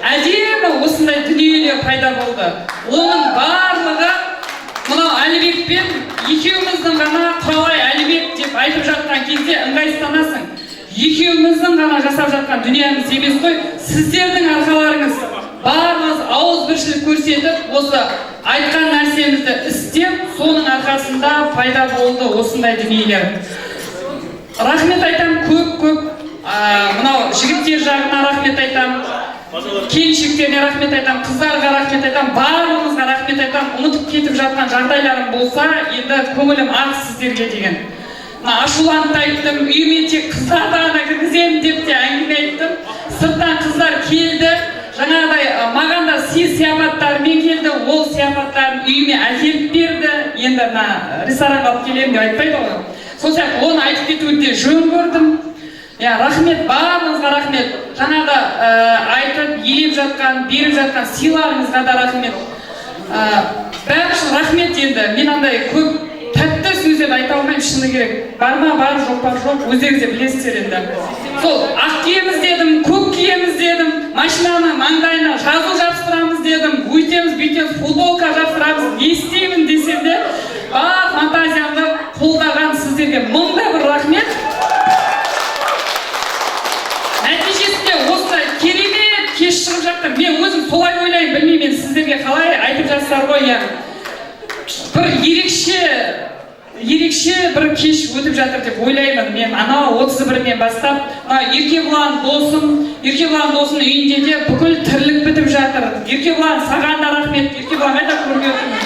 әдемі осындай дүниелер пайда болды. Оның барлығы мынау Әлібекпен екеуміздің ғана, Құралай, Әлібек деп айтып жатқан кезде ыңғайсызданасың, екеуміздің ғана жасап жатқан дүниеміз емес қой. Сіздердің арқаларыңыз, барлығыңыз ауызбіршілік көрсетіп, осы айтқан нәрсемізді істеп, соның арқасында пайда болды осындай дүниелер. Рахмет айтамын көп көп мынау жігіттер жағына рахмет айтамын, келіншектеріне рахмет айтамын, қыздарға рахмет айтамын, барлығыңызға рахмет айтамын. Ұмытып кетіп жатқан жағдайларым болса, енді көңілім ақ сіздерге деген. Мына ашуланып та айттым, үйіме тек қыздарды ғана кіргіземін деп те әңгіме айттым. Сырттан қыздар келді, жаңағыдай маған да сый сияпаттарымен келді, ол сияпаттарын үйіме әкеліп берді. Енді мына ресторанға алып келемін деп айтпайды ғой, сол сияқты оны айтып кетуді де жөн көрдім. Иә, рахмет, барлығыңызға рахмет. Жаңағы айтып елеп жатқан, беріп жатқан сыйларыңызға да рахмет. Бәрі үшін рахмет. Енді мен андай көп тәтті сөздерді айта алмаймын, шыны керек. Бар ма бар, жоқ па жоқ, өздеріңіз де білесіздер. Енді сол ақ киеміз дедім, көк киеміз дедім, машинаның маңдайына жазу жабыстырамыз дедім, өйтеміз, бүйтеміз, футболка жабыстырамыз, не істеймін десем де, бар фантазиямды қолдаған сіздерге мың да бір рахмет. Нәтижесінде осындай керемет кеш шығып жатыр. Мен өзім солай ойлаймын, білмеймін енді сіздерге қалай айтып жатсыздар ғой. Иә, бір ерекше, ерекше бір кеш өтіп жатыр деп ойлаймын мен. Анау 31-інен бастап мына Еркебұлан досым, Еркебұлан досымның үйінде де бүкіл тірлік бітіп жатыр. Еркебұлан, саған да рахмет. Еркебұлан қайда, көрмей отырмын.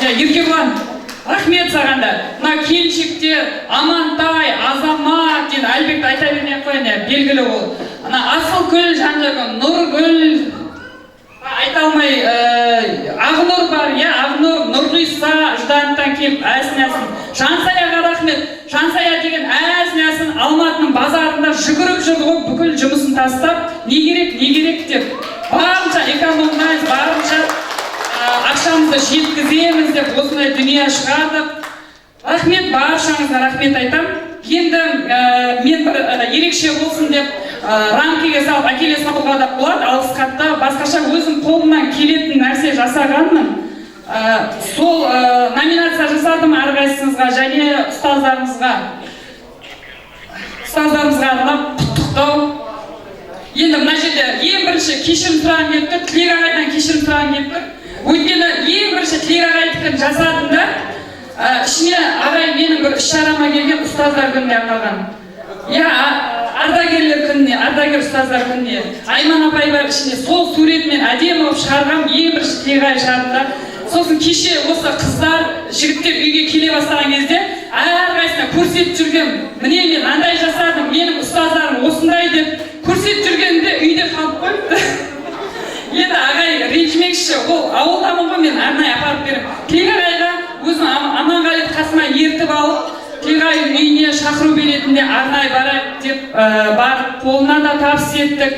Иә, Еркебұлан, рахмет саған да. Мына келіншектер, Амантай, Азамат, енді Әлібекті айта бермей ақ қояйын, иә, белгілі ол. Ана Асылгүл, жаңағы Нұргүл, айта алмай, Ақнұр бар, иә, Ақнұр, Нұрғиса Ждановтан келіп әсін әсін. Жансаяға рахмет. Жансая деген әсін әсін Алматының базарында жүгіріп жүрді ғой, бүкіл жұмысын тастап, не керек, не керек деп. Барынша экономдаймыз, барынша ақшамызды жеткіземіз деп осындай дүние шығардық. Рахмет, баршаңызға рахмет айтамын. Енді мен бір ерекше болсын деп рамкаға салып әкеле салуға да болады алғыс хатты, басқаша өзім қолымнан келетін нәрсе жасағанмын. Сол номинация жасадым әрқайсыңызға және ұстаздарымызға арнап құттықтау. Енді мына жерде ең бірінші кешірім сұрағым келіп тұр, Тілек ағайдан кешірім сұрағым келіп тұр. Өйткені ең бірінші Тілек ағайдікін жасадым да, ішіне ағай менің бір іс шарама келген, ұстаздар күніне арналған. Иә, ардагерлер күніне, ардагер ұстаздар күніне Айман апай бар ішінде, сол суретімен әдемі қылып шығарғам, ең бірінші Тілеғали шығарды да. Сосын кеше осы қыздар, жігіттер үйге келе бастаған кезде әрқайсысына көрсетіп жүргем, міне, мен андай жасадым, менің ұстаздарым осындай деп көрсетіп жүргенімде үйде қалып қойыпты. Енді ағай ренжімекші, ол ауылдамын ғой, мен арнайы апарып беремін. Тілек ағайға өзім Аманғалиді қасыма ертіп алып, Тілеғалидың үйіне шақыру билетінде арнайы барайық деп, барып қолына да табыс еттік.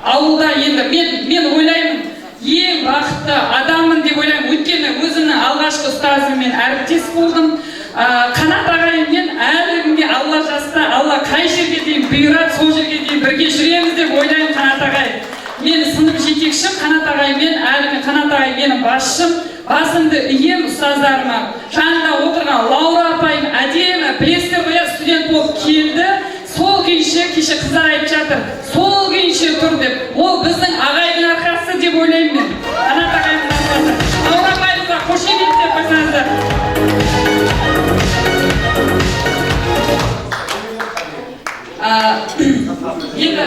Ауылда енді мен ойлаймын, ең бақытты адаммын деп ойлаймын, өйткені өзімнің алғашқы ұстазыммен әріптес болдым. Қанат ағайыммен әлі күнге, Алла жазса, Алла қай жерге дейін бұйырады, сол жерге дейін бірге жүреміз деп ойлаймын. Қанат ағай мені сынып жетекшім, Қанат ағаймен әлі мен, Қанат ағай менің басшым, басымды иемін ұстаздарыма. Жанында отырған Лаура апайым әдемі, білесіздер ғой, иә, студент болып келді, сол күйінше, кеше қыздар айтып жатыр, сол күйінше тұр деп, ол біздің ағайдың арқасы деп ойлаймын мен, Қанат ағайдың арқасы. Лаура апайымызға қошеметтеп қойсаңыздар. Енді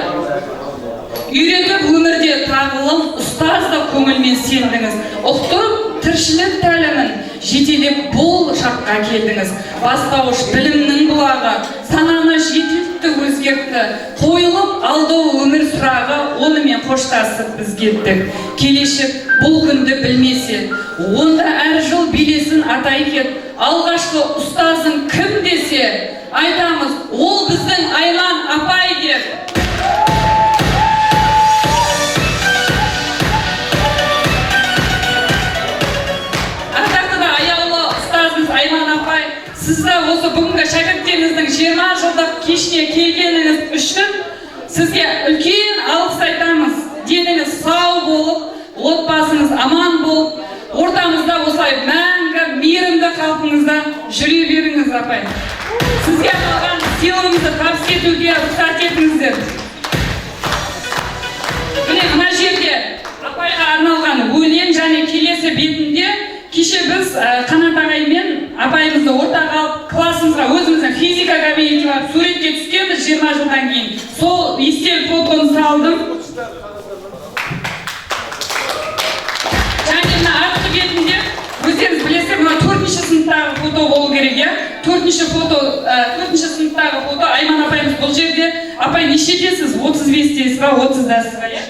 үйретіп өмірде тағылым, ұстаз да көңілмен сендіңіз, ұқтырып тіршілік тәлімін, жетелеп бұл шаққа келдіңіз. Бастауыш білімнің бұлағы сананы жетілтті, өзгертті, қойылып алды өмір сұрағы, онымен қоштасып біз кеттік. Келешек бұл күнді білмесе, онда әр жыл белесін атай кет. Алғашқы ұстазың кім десе, айтамыз, ол біздің Айман апай деп. Ардақты да аяулы ұстазымыз Айман апай, сізді осы бүгінгі шәкірттеріңіздің 20 жылдық кешіне келгеніңіз үшін сізге үлкен алғыс айтамыз. Деніңіз сау болып, отбасыңыз аман болып, ортамызда осылай мәңгі мейірімді қалпыңызда жүре беріңіз, апай. Сізге арналған сыйлығымызды табыс етуге рұқсат етіңіздер. Міне, мына жерде апайға арналған өлең және келесі бетінде кеше біз Қанат ағаймен апайымызды ортаға алып, классымызға, өзіміздің физика кабинетіне барып суретке түскенбіз 20 жылдан кейін. Сол естелік фотоны салдым. Және мына артқы бетінде өздеріңіз білесіздер, мына 4-ші сыныптағы фото болу керек, иә? 4-ші фото, 4-ші сыныптағы фото. Айман апайымыз бұл жерде. Апай, нешедесіз? 35-тесіз ба, 30-дасыз ба, иә?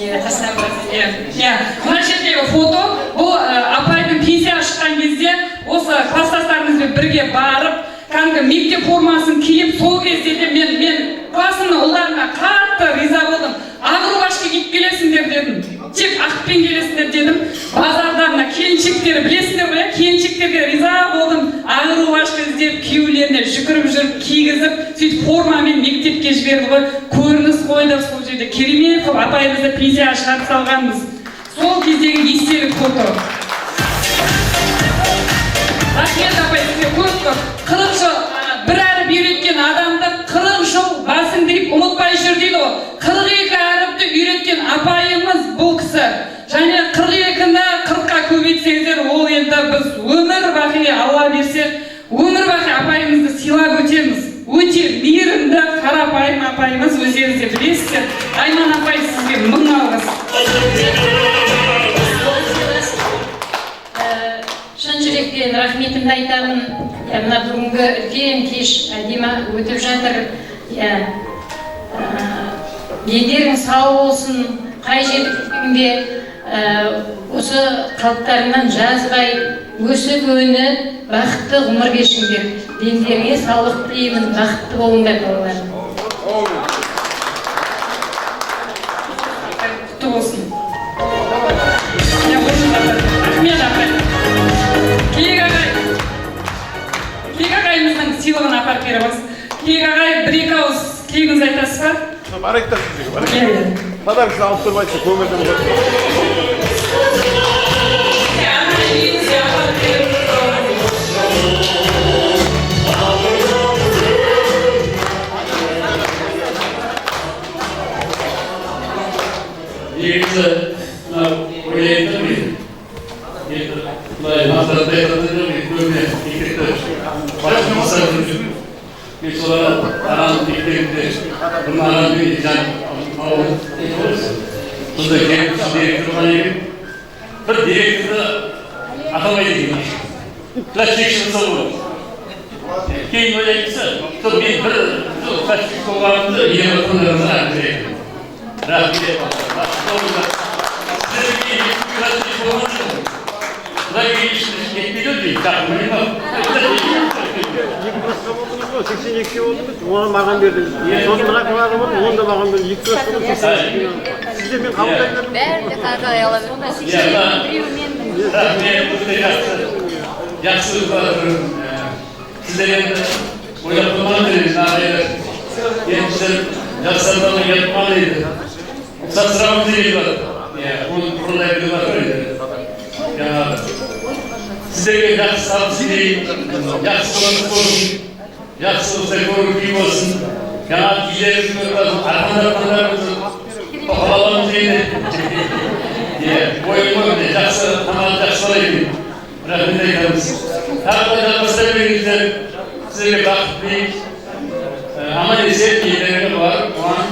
Иә. Мына жердегі фото бұл апайдың пенсияға шыққан кезде осы класстастарымызбен бірге барып, кәдімгі мектеп формасын киіп, сол кезде де мен классымның ұлдарына қатты риза болдым. Ақ рубашка киіп келесіңдер дедім, тек ақпен келесіңдер дедім. Базарда мына келіншектер, білесіздер ғой, иә, келіншектерге риза болдым. Ақ рубашка іздеп, күйеулеріне жүгіріп жүріп кигізіп, сөйтіп формамен мектепке жіберді ғой. Көрініс қойдық сол жерде, керемет қылып апайымызды пенсияға шығарып салғанбыз. Сол кездегі естелік фото. Рахмет, апай, сізге көп көп. 40 жыл бір әріп үйреткен адамды 40 жыл басын тігіп ұмытпай жүр дейді ғой. 42 әріпті үйреткен апайымыз бұл кісі. Және 42-ні 40-қа көбейтсеңіздер, ол енді біз өмір бақи, Алла берсе, өмір бақи апайымызды сыйлап өтеміз. Өте мейірімді, қарапайым апайымыз, өздеріңіз де білесіздер. Айман апай, сізге мың алғыс. Шын жүректен рахметімді айтамын. Мына бүгінгі үлкен кеш әдемі өтіп жатыр. Дендерің сау болсын, қай жерде жүргенде осы қалыптарынан жазбай, өсіп өніп, бақытты ғұмыр кешіңдер. Дендеріңе саулық тілеймін, бақытты болыңдар, балалар. Құтты болсын. Рахмет, апай. Киік ағай. Киік ағайымыздың сыйлығын апарып береміз. Киік ағай, бір-екі ауыз тілегіңізді айтасыз ба? Барайық та сізге, барайық. Подаркасын алып тұрып айтса, көңілді болады. Негізі, мынау ойлаймын да мен, енді былай мақтанып айтатын жоқ, мен көбіне мектепте жұмыстар жүрмін. Мен сол Арал мектебінде бұрын Арал деген жан ауыл сондай директор болған екен. Бір директорды атамайды екен. Класс жетекші болса болады. Кейін ойлаймыз, сол мен бір сол класс жетекші болғанымды елеп отырғандарыңызға рахмет. Рахмет. Сіздерге класс жетекші болған жоқ. Құдай ешкім кетпейді дейді. Жақын білмеймін. Екі классқа болдыңыз ғой, 82-ге болдыңыз, оны маған бердіңіз. Сосын мына классқа болдым, оны да маған бердіңіз. Екі класс болдым, 82-ге. Сізде мен қабылдай бердім. Бәрін де қабылдай ала бердім. Біреуі менмін. Рахмет, өте жақсы. Жақсы сіздер енді ойлап тұрмаған едіңіз, ағайлар. Енді сіздер жастардан ұят тұрмаған еді. Рұқсат сұрағымыз келіп жатыр. Иә, оны бұрындай біліп жатыр еді. Жаңағы сіздерге жақсы табыс тілеймін, жақсы болыңыз болсын, жақсы болса көңіл күй болсын. Жаңағы күйлеріңіз болсын, арқандар тоқал енді. Иә, ойын ғой міне, жақсы тамақ жақсы бала екен. Рахмет айтамыз. Тағы да жалғастыра беріңіздер. Сіздерге бақыт тілейміз. Аман есен елдеріңе барып, қуанып,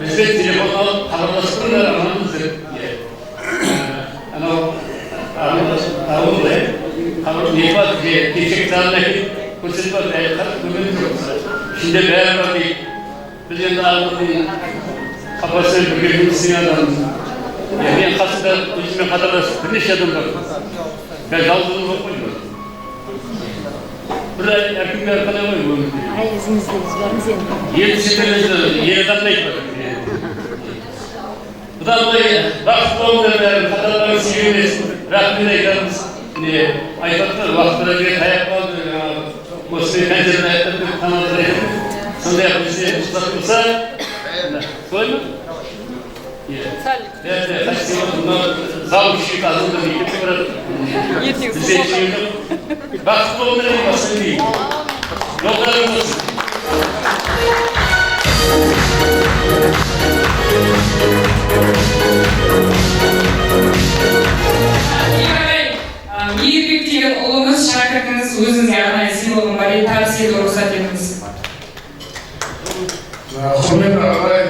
бізбен телефон алып хабарласып тұрыңдар, аманбыз деп. Анау ауыл хабар не бар, кешегі залын әкеліп көрсетіп жатыр, әлі қарап көрген жоқпыз. Ішінде бәрі бар дейді. Біз енді ауылдың папасымен бірге жұмыс істеген адамбыз. Мен қасымда өзіммен қатарлас бірнеше адам бар. Бәрі жалғыз өзім жоқ қой. Бір әркімге әрқалай ғой өмірде. Ай, ізімізде біз бармыз енді. Ел сендер ер адамды айтып жатыр. Бұдан былай бақытты болыңдар бәрі, қатарларыңыз сүйе берсін. Рахмет айтамыз. Міне айтады уақыттары бері таяп қалды, осымен концертін аяқтап деп тамадалар айтады. Сондай ақ бізде рұқсат болса, солай ма? Иә. Зал кішірек адамдар мектепке барады. Бізде ештеңе жоқ. Бақытты болыңдар деп басқа не деймін. Жолдарыңыз болсын. Мейірбек деген ұлыңыз, шәкіртіңіз, өзіңізге арнайы сыйлығым бар еді, табыс етуге рұқсат етіңіз. Құрметті ағай,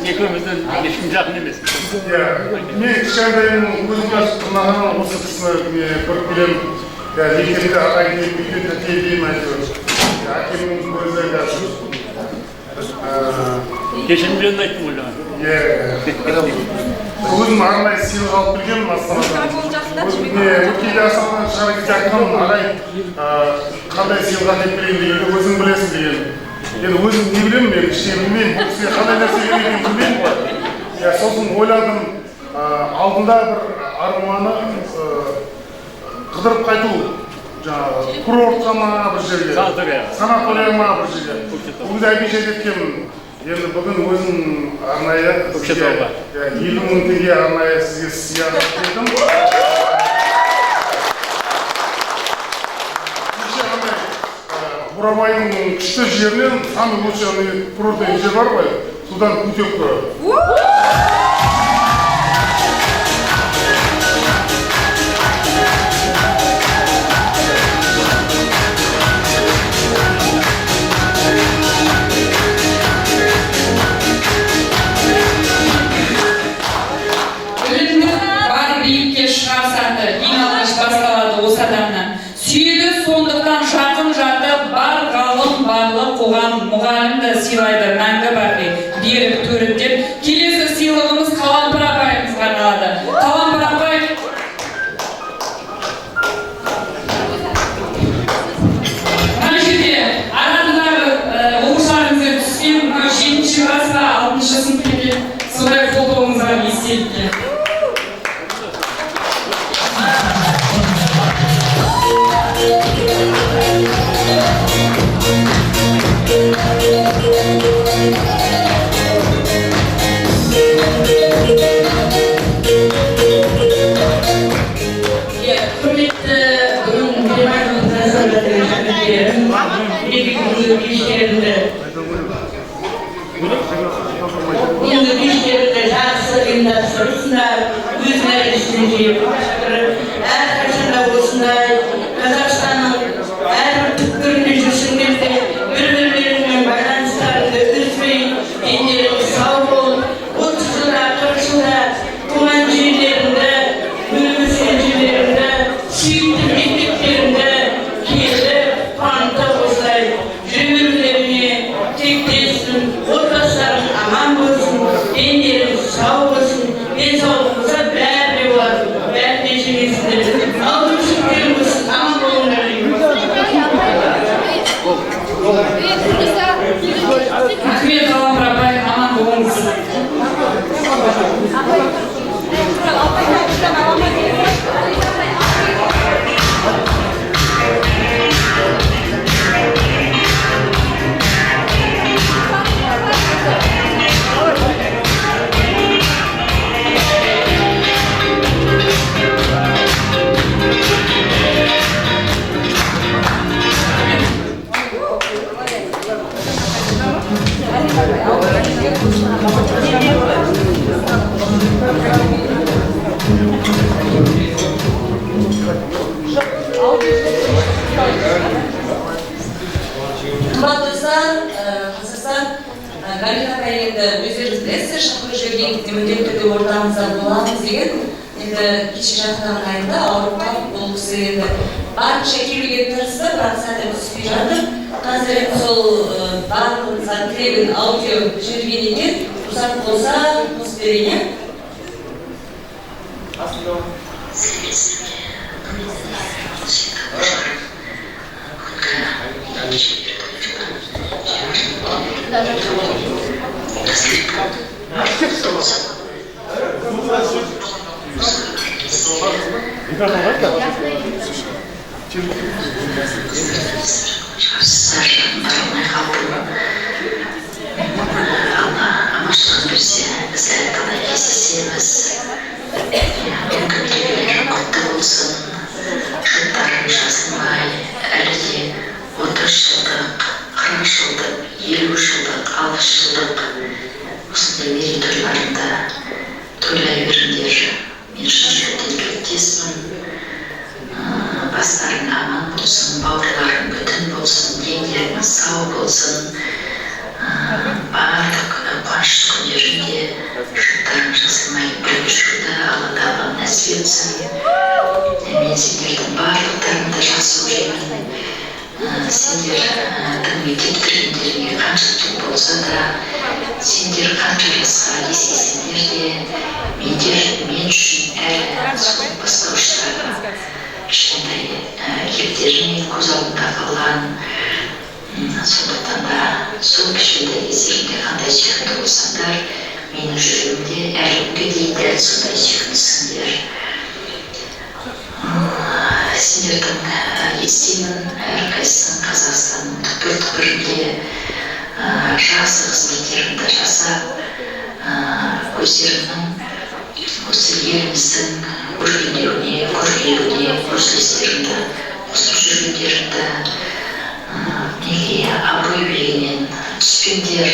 Екеумізден ешкім жақын емес. Мен кішкентайым өзім тырнағаннан осы кісіні көріп келемін. Мектепте ағай деймін, үйде тәте деймін әйтеуір. Әкемнің көзі қазір. Кешірім жөнін айттым ғой жаңа. Өзім арнайы сыйлық алып келгенмін Астанадан. Өткенде Астанадан шығар кезде айтқанмын, ағай қандай сыйлық әкеліп берейін дегенде өзің білесің деген. Енді өзім не білемін, мен кішкене білмеймін, бұл кісіге қандай нәрсе керек екенін білмеймін ғой. Сосын ойладым, алдында бір арманы қыдырып қайту, жаңағы курортқа ма бір жерге, санатория ма бір жерге. Бұл кезде обещать еткенмін. Енді бүгін өзім арнайы сізге 50 000 теңге арнайы сізге сый алып келдім. Бурабайдың күшті жерінен, самый лучший курорт деген жер бар ғой, содан путевка. Білімді бар биікке шығар саты, ең алғаш басталады осы адамнан. Сүйеді сондықтан жақын жаты бар ғалым, барлы қоғам, мұғалімді сыйлайды мәңгі бақи беріп төріптеп. Келесі сыйлығымыз Қалампыр апайымызға арналады. Қалампыр апай мына жерде арадағы оқушыларыңызбен түскен мынау 7-ші класс па, 6-шы сынып екен, сондай фотоңыз бар естелікке. Әпкелерім, мінекей бүгінгі кештеріңді жақсы ұйымдастырыпсыңдар, өз мәресіне жетіп жатыр. Әрқашан да осындай Қазақстанның әрбір түкпірінде жүрсеңдер де, бір бірлеріңмен байланыстарыңды үзбей, дендерің сау болып, 30 жылда, 40 жылда туған жерлеріңді, өніп өскен жерлеріңді, сүйікті мектептеріңді келіп қуантып, осылай жүре берулеріңе тілектеспін. Отбасыларың аман болсын, дендерің сау болсын. Денсаулық болса, бәрі де болады, бәрі де жеңесіңдер. Ауызбіршіліктерің болсын, аман болыңдар деймін. Рахмет, Қалампыр апай, аман болыңыз. Қымбатты достар, Қазақстан, Галина апай енді өздеріңіз білесіздер, шақырып жіберген кезде міндетті түрде ортамызда боламыз деген. Енді кеше жақын айында ауырып қалып, бұл кісі енді барынша келуге тырысты, бірақ сәті түспей жатыр. Қазір енді сол барлығымызға тілегін аудио жіберген екен. Рұқсат болса, қосып берейін, иә? Шығарсыздар, бара алмай қалдым. Алла аманшылық берсе, біз әлі талай кездесеміз. Бүгінгі мерекелерің құтты болсын, жұптарың жазылмай, әлі де 30 жылдық, 40 жылдық, 50 жылдық, 60 жылдық осындай мерейтойларыңды тойлай беріңдер. Мен шын жүректен тілектеспін. Бастарың аман болсын, бауырларың бүтін болсын, дендерің сау болсын. Барлық қуанышты күндеріңде жұптарың жазылмай бірге жүруді Алла Тағала нәсіп етсін. Мен сендердің барлықтарыңды жақсы көремін. Сендердің мектеп бітіргендеріңе қанша жыл болса да, сендер қанша жасқа есейсеңдер де, мен үшін әлі сол бастауыштағы кішкентай кездеріңмен көз алдымда қалған. Сондықтан да сол кішкентай кездеріңде қандай сүйкімді болсаңдар, менің жүрегімде әлі күнге дейін дәл сондай сүйкімдісіңдер. Сендердің естимін, әрқайсысың Қазақстанның түкпір түкпірінде жақсы қызметтеріңді жасап, өздеріңнің осы еліміздің өркендеуіне, көркеюіне өз үлестеріңді қосып жүргендеріңді. Неге абырой биігінен түспеңдер.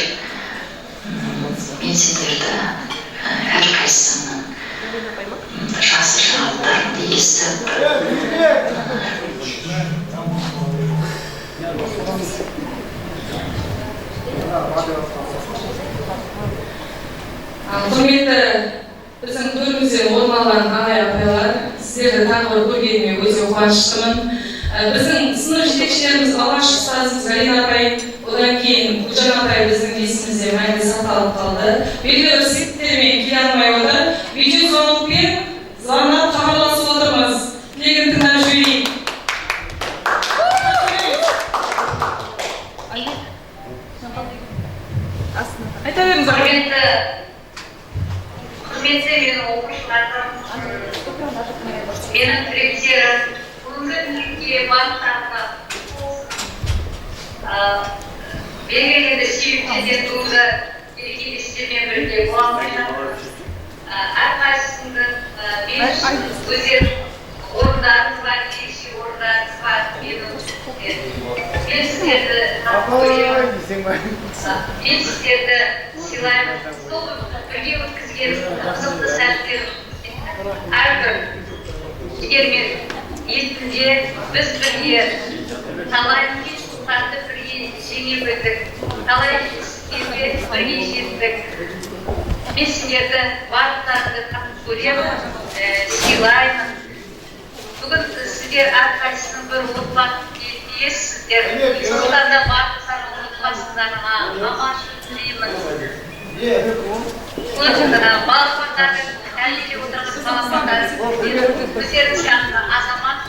Мен сендерді әрқайсысының жақсы жаңалықтарыңды естіп Құрметті біздің төрімізден орын алған ағай, апайлар, сіздерді тағы бір көргеніме өте қуаныштымын. Біздің сынып жетекшілеріміз, алғашқы ұстазымыз Галина апай, одан кейін Гүлжан апай біздің есімізде мәңгі сақталып қалды. Белгілі бір себептермен келе алмай отыр. Видеозвонокпен звондап, хабарласып отырмыз. Тілегін тыңдап жіберейік. Айта беріңіз, апай. Құрметті менің оқушыларым, менің түлектерім, бүгінгі мереке барлықтарыңа құтты болсын. Белгілі енді себептерден бүгінгі мерекеде сіздермен бірге бола алмай жатырмыз. Әрқайсысының мен үшін өздерінің орындарыңыз бар, ерекше орындарыңыз бар менің Мен сіздерді жақсы көремін. Мен сіздерді сыйлаймын. Сол бірге өткізген қызықты сәттер әрбір жігермен есімде. Біз бірге талай қиыншылықтарды бірге жеңе білдік, талай жетістіктерге бірге жеттік. Мен сіздерді барлықтарыңды қатты көремін, сыйлаймын. Бүгін сіздер әрқайсысының бір отбасы иесісіздер, сондықтан да барлықтарыңның отбасыларына аманшылық тілеймін. Балапандарың, тәрбиелеп отырған балапандарың өздерің сияқты азамат.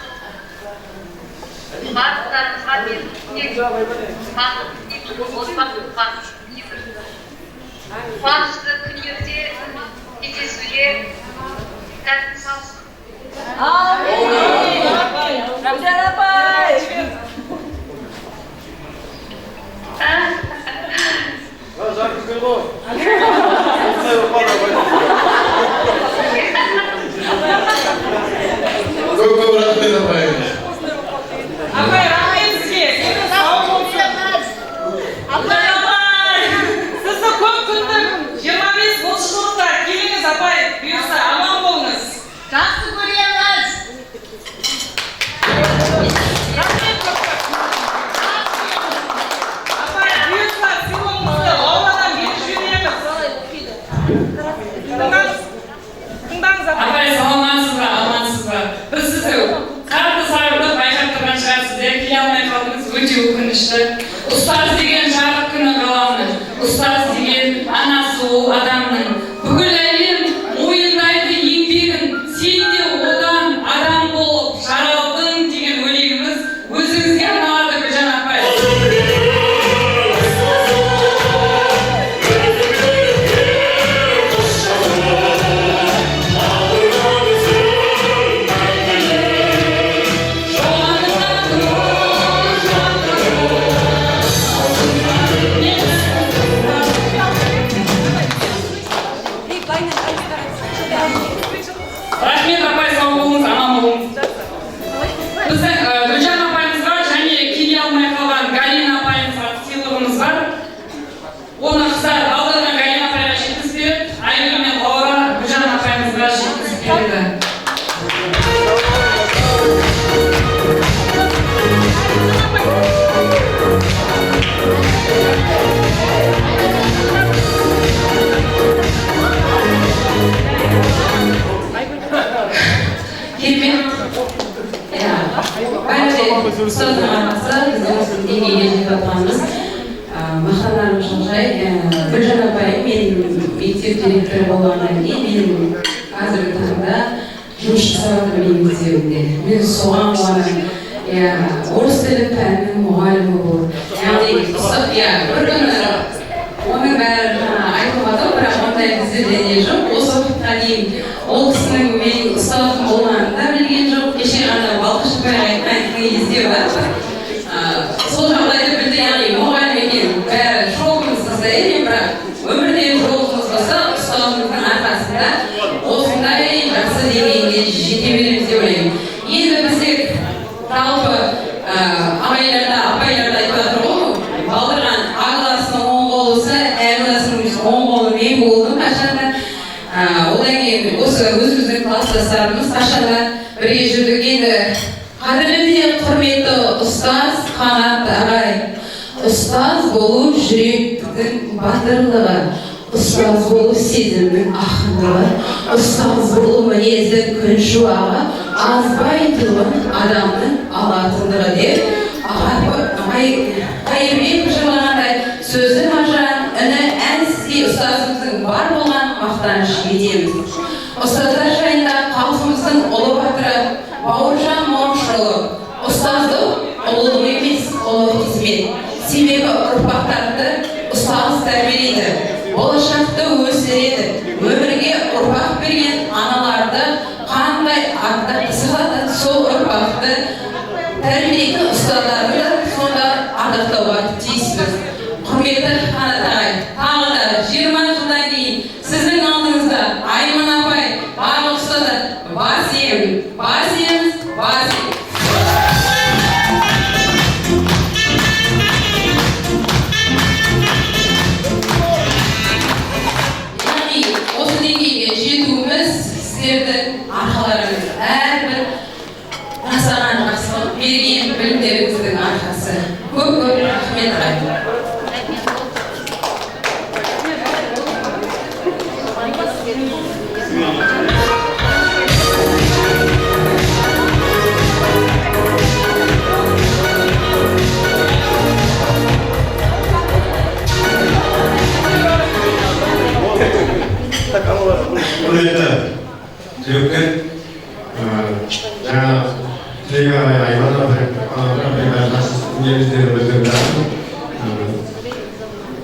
Барлықтарыңызға мен тек бақыт тілеймін, отбасы бақыт тілеймін. Қуанышты күндерде кездесуге сәтін салсын. Әумин! Гүлжан апай! Жарқын күн ғой. Осындай болып қалды ғой. Көп көп рахмет, апай. Апай, рахмет сізге. Деніңіз сау болсын. Апай, апай! Сізді көп күттік. 25-30 жылдықта келіңіз, апай, бұйырса, аман болыңыз. Жақсы көреміз. Рахмет көп көп. Апай, бұйырса, сыйлығыңызды ауладан беріп жібереміз. Тыңдаңыз. Тыңдаңыз, апай. Апай, саламатсыз ба, амансыз ба? Біз сізді қатты сағынып, байқап тұрған шығарсыз, иә, келе алмай қалдыңыз, өте өкінішті. Ұстаз деген жарық күні ғаламның, ұстаз деген анасы ол адамның. Бүкіл әлем мойындайды еңбегін, сен де одан адам болып жаралдың деген өлеңіміз өзіңізге арналады, Гүлжан апай. Рахмет, апай, сау болыңыз, аман болыңыз. Біздің Гүлжан апайымызға және келе алмай қалған Галина апайымызға сыйлығымыз бар. Оны қыздар алдырған Галина апайға жеткізіп береді, Айгүл мен Лаура Гүлжан апайымызға жеткізіп береді. Керемет, иә, бәрі де ұстаздың арқасы біз осы деңгейге жетіп жатқанымыз, мақтанарым жай. Гүлжан апайым менің мектеп директоры болғаннан кейін менің қазіргі таңда жұмыс жасап жатыр менің мектебімде. Мен соған қуанамын, иә. Орыс тілі пәнінің мұғалімі болды, яғни иә, бір күні оның бәрі жаңа айтылып жатыр, бірақ ондай біздерде не жоқ. Осы уақытқа дейін ол кісінің менің ұстазым болғанын да білген жоқ. Кеше ғана Балқыш апай айтқан кезде бар, сол жағдайды білді, яғни мұғалім екен. Бәрі шоковый состояние, бірақ өмірде жолымыз болса, ұстазымыздың арқасында осындай жақсы деңгейге жете береміз деп ойлаймын. Енді бізде жалпы ағайлар да, апайлар да айтып жатыр ғой, Балдырған А классының оң қолысы, Ә классының оң қолы мен болдым қашанда. Одан кейін осы өзіміздің класстастарымыз қашанда бірге жүрдік. Енді қадірлі де құрметті ұстаз Қанат ағай, ұстаз болу жүректің батырлығы, ұстаз болу сезімнің ақындығы, ұстаз болу мінездің күн шуағы, азбай тұғын адамның алатындығы деп Қайырбеков жырлағандай, сөзі маржан, үні ән, сізге ұстазымыздың бар болған мақтаныш етеміз. Ұстаздар жайында халқымыздың ұлы батыры Бауыржан Момышұлы: «Ұстаздық ұлылық емес, ұлы қызмет. Себебі ұрпақтарды ұстаз тәрбиелейді, болашақты өсіреді. Өмірге ұрпақ берген аналарды қандай ардақтаса да, сол ұрпақты тәрбиелейтін ұстаздарды да сонда ардақтауға тиіспіз». Құрметті Қанат ағай, тағы да 20 жылдан кейін сіздің алдыңызда Айман апай, барлық ұстаздар бас иемін, бас иеміз, бас иеміз. Рахмет. Құрметті түлектер, жаңа Тілек ағай, Айман апай жақсы негіздерін білдіріп жатыр.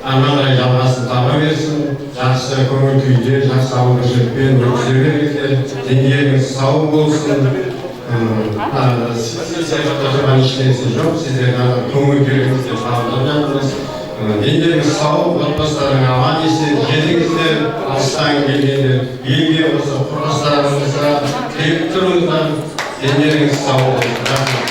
Арман қарай жалғасын таба берсін, жақсы көңіл күйде, жақсы ауызбіршілікпен өткізе беріңіздер, дендеріңіз сау болсын. Сіз ешнәрсе жоқ, сіздердің көңіл күйіңізді қабылдап жатырмыз. Дендеріңіз сау, отбасыларың аман есен жетіңіздер, алыстан келгендер елге осы құрдастарыңызға келіп тұрыңыздар, дендеріңіз сау болсын. Рахмет.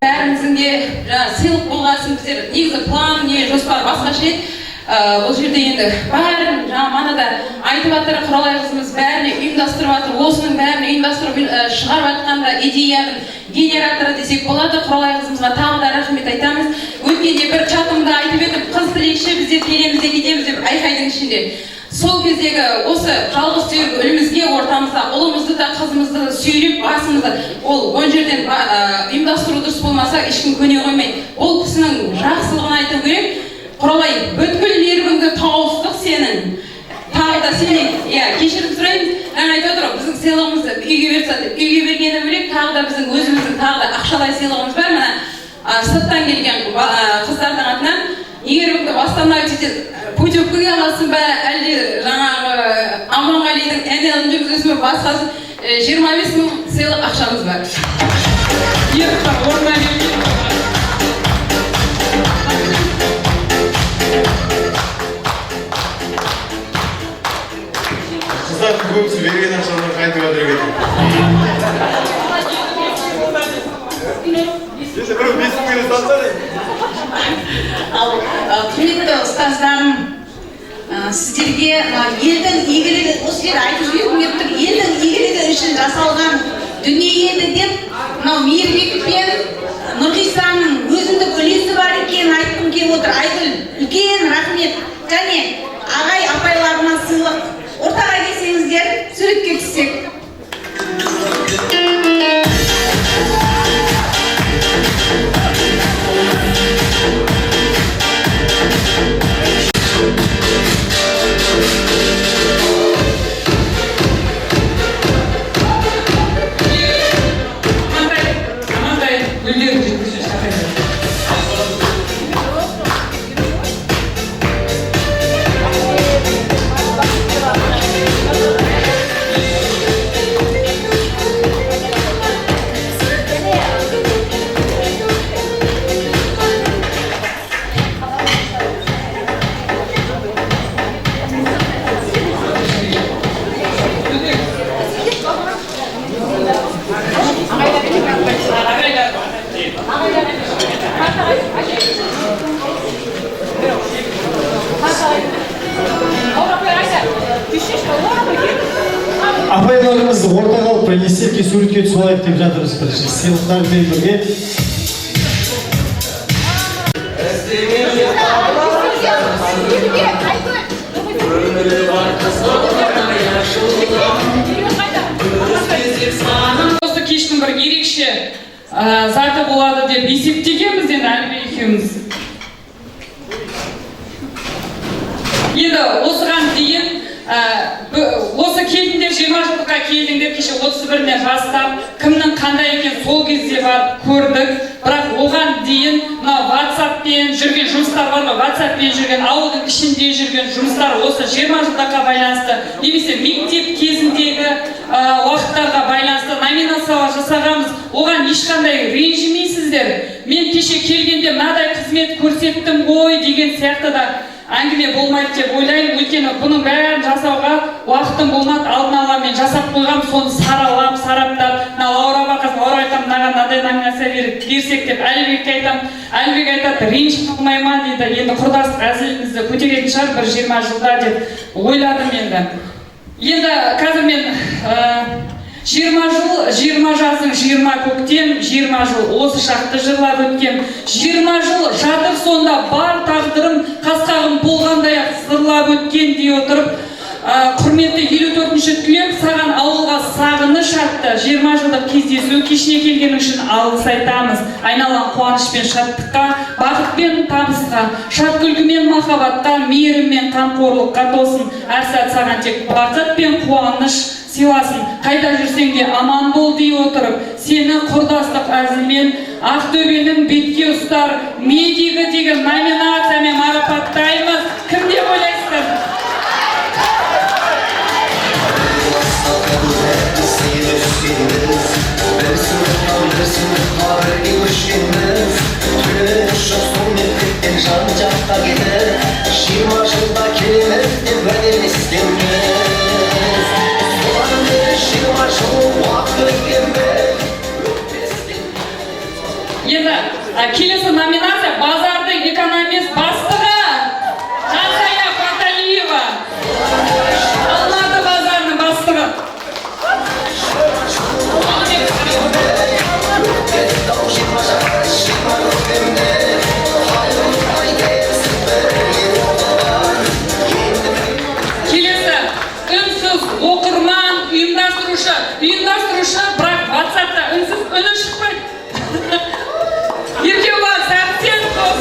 Бәріміздің де жаңағы сыйлық болғасын, біздер негізі план не жоспар басқаша еді. Бұл жерде енді бәрін жаңа мана да айтып жатыр, Құралай қызымыз бәріне ұйымдастырып жатыр. Осының бәрін ұйымдастырып шығарып жатқан да идеяның генераторы десек болады. Құралай қызымызға тағы да рахмет айтамыз. Өткенде бір чатымда айтып едім, қыз тілекші біздер келеміз де кетеміз деп айқайдың ішінде. Сол кездегі осы жалғыз сүйек үлімізге ортамызда ұлымызды да қызымызды да сүйреп басымызды ол он жерден ұйымдастыру дұрыс болмаса ешкім көне қоймайды. Ол кісінің жақсылығын айту керек. Құралай, бүткіл нервіңді тауыстық сенің. Тағы да сенен, иә, кешірім сұраймыз. Жаңа айтып отыр ғой, біздің сыйлығымызды үйге беріп тастады. Үйге бергені бөлек, тағы да біздің өзіміздің тағы да ақшалай сыйлығымыз бар. Мына сырттан келген қыздардың атынан нервіңді восстанавливать етеді. Путевкаға аласың ба, әлде жаңағы Аманғалидың НЛ-ін жүргізесің бе, басқасын. 25 мың сыйлық ақшамыз бар. Орнына берген. Қыздардың көбісі берген ақшаларын қайтып жатыр екен. Енді біреу 5 мың бере салса. Ал құрметті ұстаздарым, сіздерге елдің игілігі, осы жерде айтып жібергім келіп тұр, елдің игілігі үшін жасалған дүние еді деп мынау Мейірбек пен Нұрғисаның өзіндік үлесі бар екенін айтқым келіп отыр. Айгүл, үлкен рахмет. Және ағай апайларыма сыйлық. Ортаға келсеңіздер, суретке түссек. Амантай, гүлдерін жеткізуші шақырайық. Апайларымыз ортаға алып бір естелікке суретке түсіп алайық деп жатырмыз бірінші сыйлықтармен бірге. Осы кештің бір ерекше заты болады деп есептегенбіз енді Әлібек екеуміз. Енді осыған дейін осы келдіңдер, 20 жылдыққа келдіңдер, кеше 31-нен бастап кімнің қандай екен сол кезде барып көрдік. Бірақ оған дейін мына WhatsApp-пен жүрген жұмыстар бар ғой, WhatsApp-пен жүрген, ауылдың ішінде жүрген жұмыстар осы 20 жылдыққа байланысты, немесе мектеп кезіндегі уақыттарға байланысты номинациялар жасағанбыз. Оған ешқандай ренжімейсіздер. Мен кеше келгенде мынадай қызмет көрсеттім ғой деген сияқты да әңгіме болмайды деп ойлаймын. Өйткені бұның бәрін жасауға уақытым болмады. Алдын ала мен жасап қойғам, соны саралап, сараптап, мына Лаура бар қазір, Лаура айтамын, мынаған мынандай номинация берсек деп Әлібекке айтамын. Әлібек айтады, ренжіп қалмай ма дейді. Енді құрдастық әзілімізді көтеретін шығар бір 20 жылда деп ойладым енді. Енді қазір мен 20 жыл, 20 жаздың 20 көктем, 20 жыл осы шақты жырлап өткен, 20 жыл жатыр сонда бар тағдырым, қасқағым болғандай ақ сырлап өткен дей отырып, құрметті 54-ші түлек, саған ауылға сағыныш атты 20 жылдық кездесу кешіне келгенің үшін алғыс айтамыз. Айналаң қуаныш пен шаттыққа, бақыт пен табысқа, шат күлкі мен махаббатқа, мейірім мен қамқорлыққа толсын. Әр сәт саған тек бақыт пен қуаныш сыйласын. Қайда жүрсең де аман бол дей отырып, сені құрдастық әзілмен Ақтөбенің бетке ұстар медигі деген номинациямен марапаттаймыз. Кім деп ойлайсыздар? Бір сыныптан бір сыныпқа бірге көшкенбіз, түлеп ұшып сол мектептен жан жаққа кетіп, 20 жылда келеміз деп уәделескенбіз. Содан бері 20 жыл уақыт өткен бе? Енді келесі номинация базардың экономист бастығы Жансая Фаталиева. Алматы базарының бастығы. Келесі үнсіз оқырман ұйымдастырушы. Ұйымдастырушы, бірақ WhatsAppта үнсіз үні шықпайды. Еркебұлан Сәрсенов.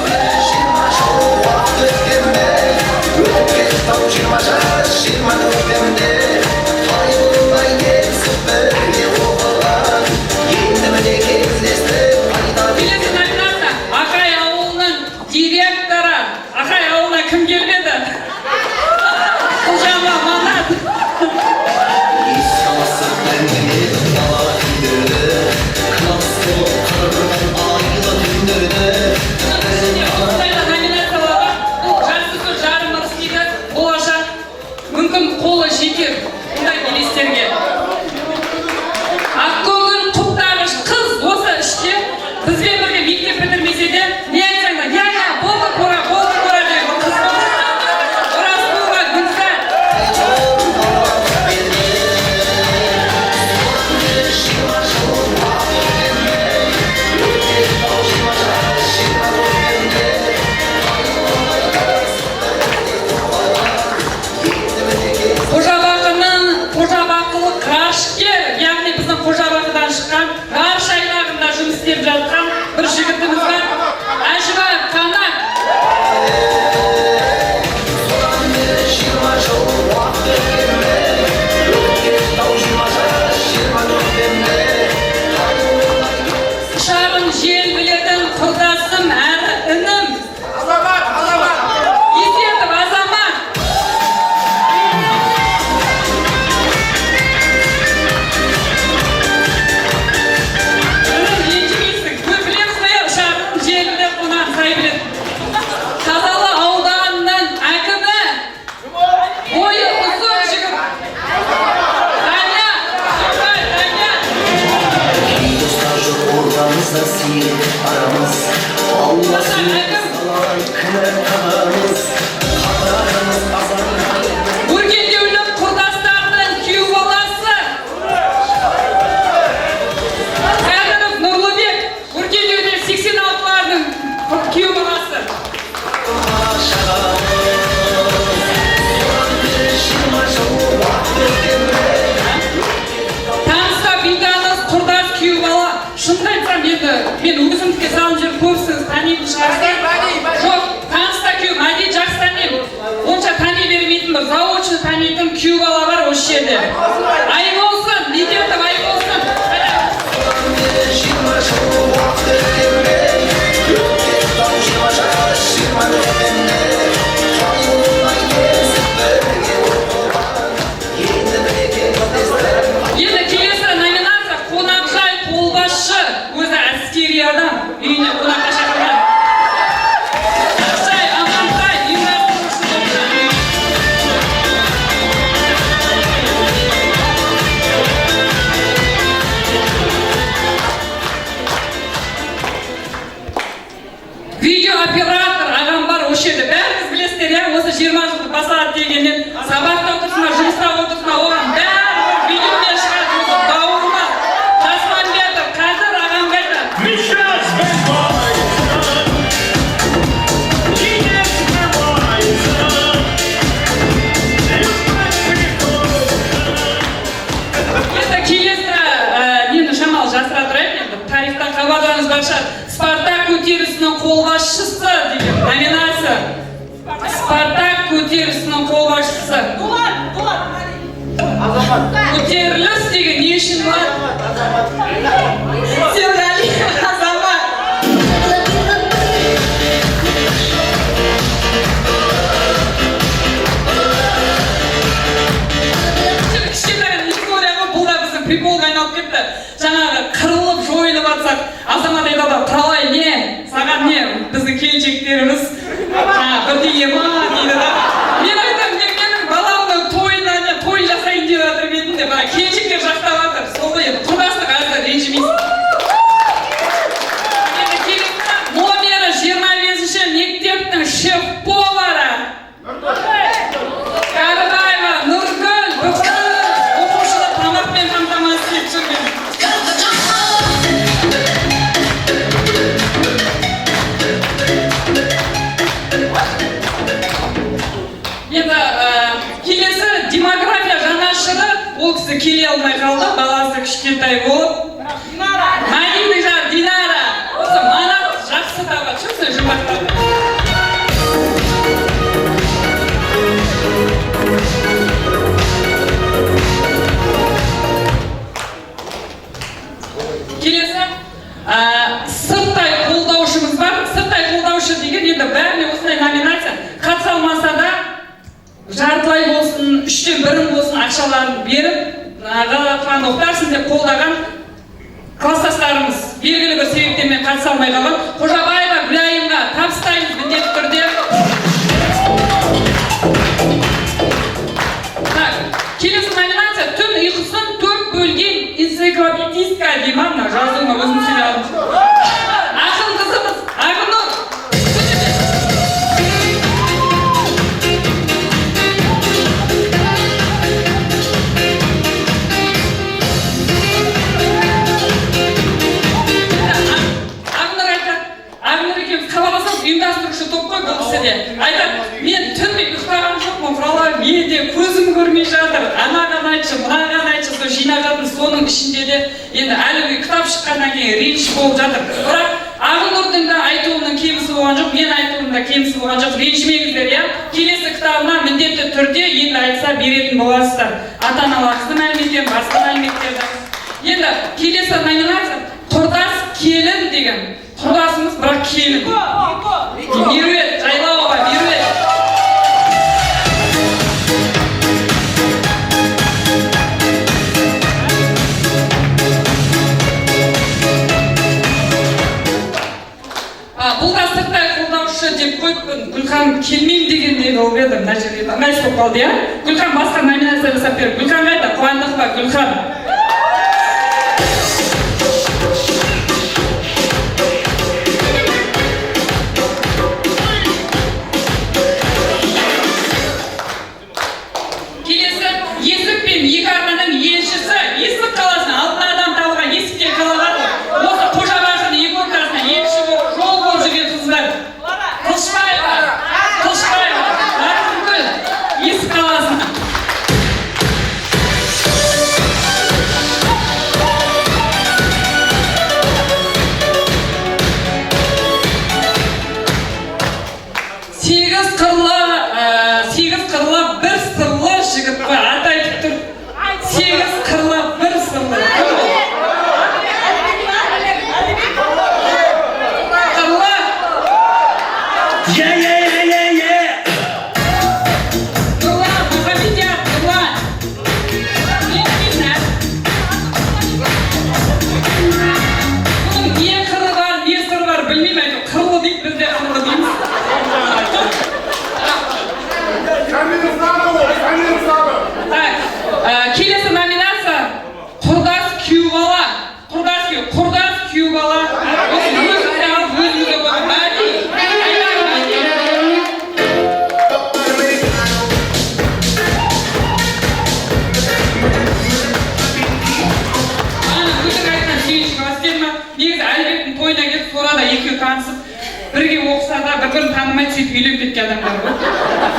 20 жас, 20 көктемде қайғылмай келісіп бірге оқыған, енді міне кездестік қайта. Келесі номинация Ақай ауылының директоры. Ақай ауылына кім келмеді? Құлжанова Манат. Еске алысып әңгіме дала күндерді, класс болып қырған айлы түндерді. Осындай да номинациялар бар. Бұл жақсы сөз жарым ырыс дейді. Болашақ мүмкін қолы жетер бұндай белестерге. Ақкөңіл құптағыш қыз осы іште бізбен бірге мектеп бітірмесе де, не айтсаң да, иә, иә, болды, қора, болды, қора деген қыз болды. Оразқұлова Гүлзат. Қожабақының қожабақылық ғарышкер, яғни біздің Қожабақыдан шыққан, ғарыш айлағында жұмыс істеп жатқан бір жігітіміз бар. Әжібаев Қанат. Содан бері 20 жыл уақыт өткен бе? Өтіп кетті-ау 20 жас, 20 көктемде. Ұшарын жел білетін құрдасым әрі інім. Азамат, Азамат! Есетов Азамат. Інім, ренжімейсің. Көп білеміз ғой, ұшарын жел біледі, қонағын сай біледі. Қазалы ауданының әкімі. Бойы ұзын жігіт. Даня, Тоқай, Даня. Достар жоқ ортамызда, сирек арамыз. Алла сүйіп салған кінә қағамыз. Қатарымыз азан. Өркендеулі құрдастардың күйеу баласы. Қадыров Нұрлыбек, Өркендеуде 86-лардың күйеу баласы. 20 жыл уақыт өткен бе? Таныста бейтаныс құрдас күйеу бала. Шынымды айтсам, енді мен өзімдікке салып жүріп, көбісіңіз танитын шығарсыздар. Жоқ, таныста күйеу, Мәди жақсы танимын. Онша тани бермейтін бір заочно танитын күйеу бала бар осы жерде. Айболсын, Медетов Айболсын. 20 жыл уақыт өткен бе? Өтіп кетті-ау 20 жас, 20 көктемде. Қайғылмай келісіп бірге оқыған, енді міне кездестік. Енді келесі номинация қонақжай қолбасшы. Өзі әскери адам, үйіне қонаққа шақырған. Қонақжай Амантай, ұйымдастырушы топтан. Хабардарыңыз бар шығар. «Спартак көтерілісінің қолбасшысы» деген номинация. «Спартак көтерілісінің қолбасшысы». Көтеріліс деген не үшін бар? Серғали Азамат. Кішкентай история ғой, бұл да біздің приколға айналып кетті. Жаңағы қырылып, жойылып жатсақ, Азамат айтады: «Құралай, не саған, не біздің келіншектеріміз жаңағы бірдеңе ма?» — дейді да. Мен айтамын: «Мен менің баламның тойына, не той жасайын деп жатыр едім», — деп. Ана келіншектер жақтап жатыр. Сол ғой енді, құрдастық, әзір ренжімейсің. Енді келесі, номері 25-ші мектептің шеф повары Кәрібаева Нұргүл, бүкіл оқушыны тамақпен қамтамасыз етіп жүрген. Енді келесі, демография жанашыры, ол кісі келе алмай қалды, баласы кішкентай болып. Мәдидің жары Динара. Осы Манат жақсы табады, ше, жұмбақтарды. Келесі сырттай қолдаушымыз бар. Сырттай қолдаушы деген енді бәріне осындай номинация қатыса алмаса да, жартылай болсын, үштен бірін болсын ақшаларын беріп, жаңағы «Құран оқытарсың» деп қолдаған класстастарымыз, белгілі бір себептермен қатыса алмай қалған Қожабаева Гүлайымға табыстаймыз міндетті түрде. Так, келесі номинация, «Түн ұйқысын төрт бөлген энциклопедистка» дей ма, мына жазуына өзім сөйлей алдым. Ақын қызымыз Ақнұр. Ақнұр айтады, Ақнұр екеуміз хабарласамыз, ұйымдастырушы топ қой бұл кісі де. Айтады: «Мен түнде ұйықтаған жоқпын, Құралай, мен де көзім көрмей жатыр, анаған айтшы, мынаған айтшы», сол жинап жатырмыз. Соның ішінде де енді әлі күнге кітап шыққаннан кейін реніш болып жатыр. Бірақ Ақнұрдың да айтуының кемісі болған жоқ, мен айтуымның да кемісі болған жоқ, ренжімеңіздер, иә. Келесі кітабына міндетті түрде енді айтса беретін боласыздар. Ата аналарыңыздың мәліметтерін, басқа мәліметтерді. Енді келесі номинация, «Құрдас келін» деген. Құрдасымыз, бірақ келін. Меруерт Жайлауова, Меруерт. Бұл да сырттай қолдаушы деп қойыппын. Гүлхан келмеймін дегендей қылып еді, мына жерде ыңғайсыз болып қалды, иә. Гүлхан басқа номинация жасап бер. Гүлхан қайда? Қуандықова Гүлхан. Келесі, есік пен екі арнаның елшісі, Есік қаласына алтын адам табылған, есіктен қалалады. Осы Қожабақырдың екі ортасына елші болып, жол болып жүрген қыздар. Қылышбаева, Қылышбаева Жарқынгүл, Есік қаласына. Сегіз қырлы, сегіз қырлы, бір сырлы жігіт қой, аты айтып тұр. Сегіз қырлы, бір сырлы. Кім ол? Қырлы. Yeah. Нұрлан, Мұхамедияр, Нұрлан. Бұның не қыры бар, не сыры бар, білмеймін, әйтеуір қырлы дейді, біз де қырлы дейміз. Так, келесі номинация, «Құрдас күйеу бала». Құрдас күйеу, құрдас күйеу бала. Осы өзіміз де алып, өзіміз де қойдық. Мәди, Айдар, Мәди. Ана өтірік айтқан сүйіншік істеді ма? Негізі Әлібектің тойына келіп, сорада екеуі танысып, бірге оқыса да, бір бірін танымай, сөйтіп үйленіп кеткен адамдар ғой.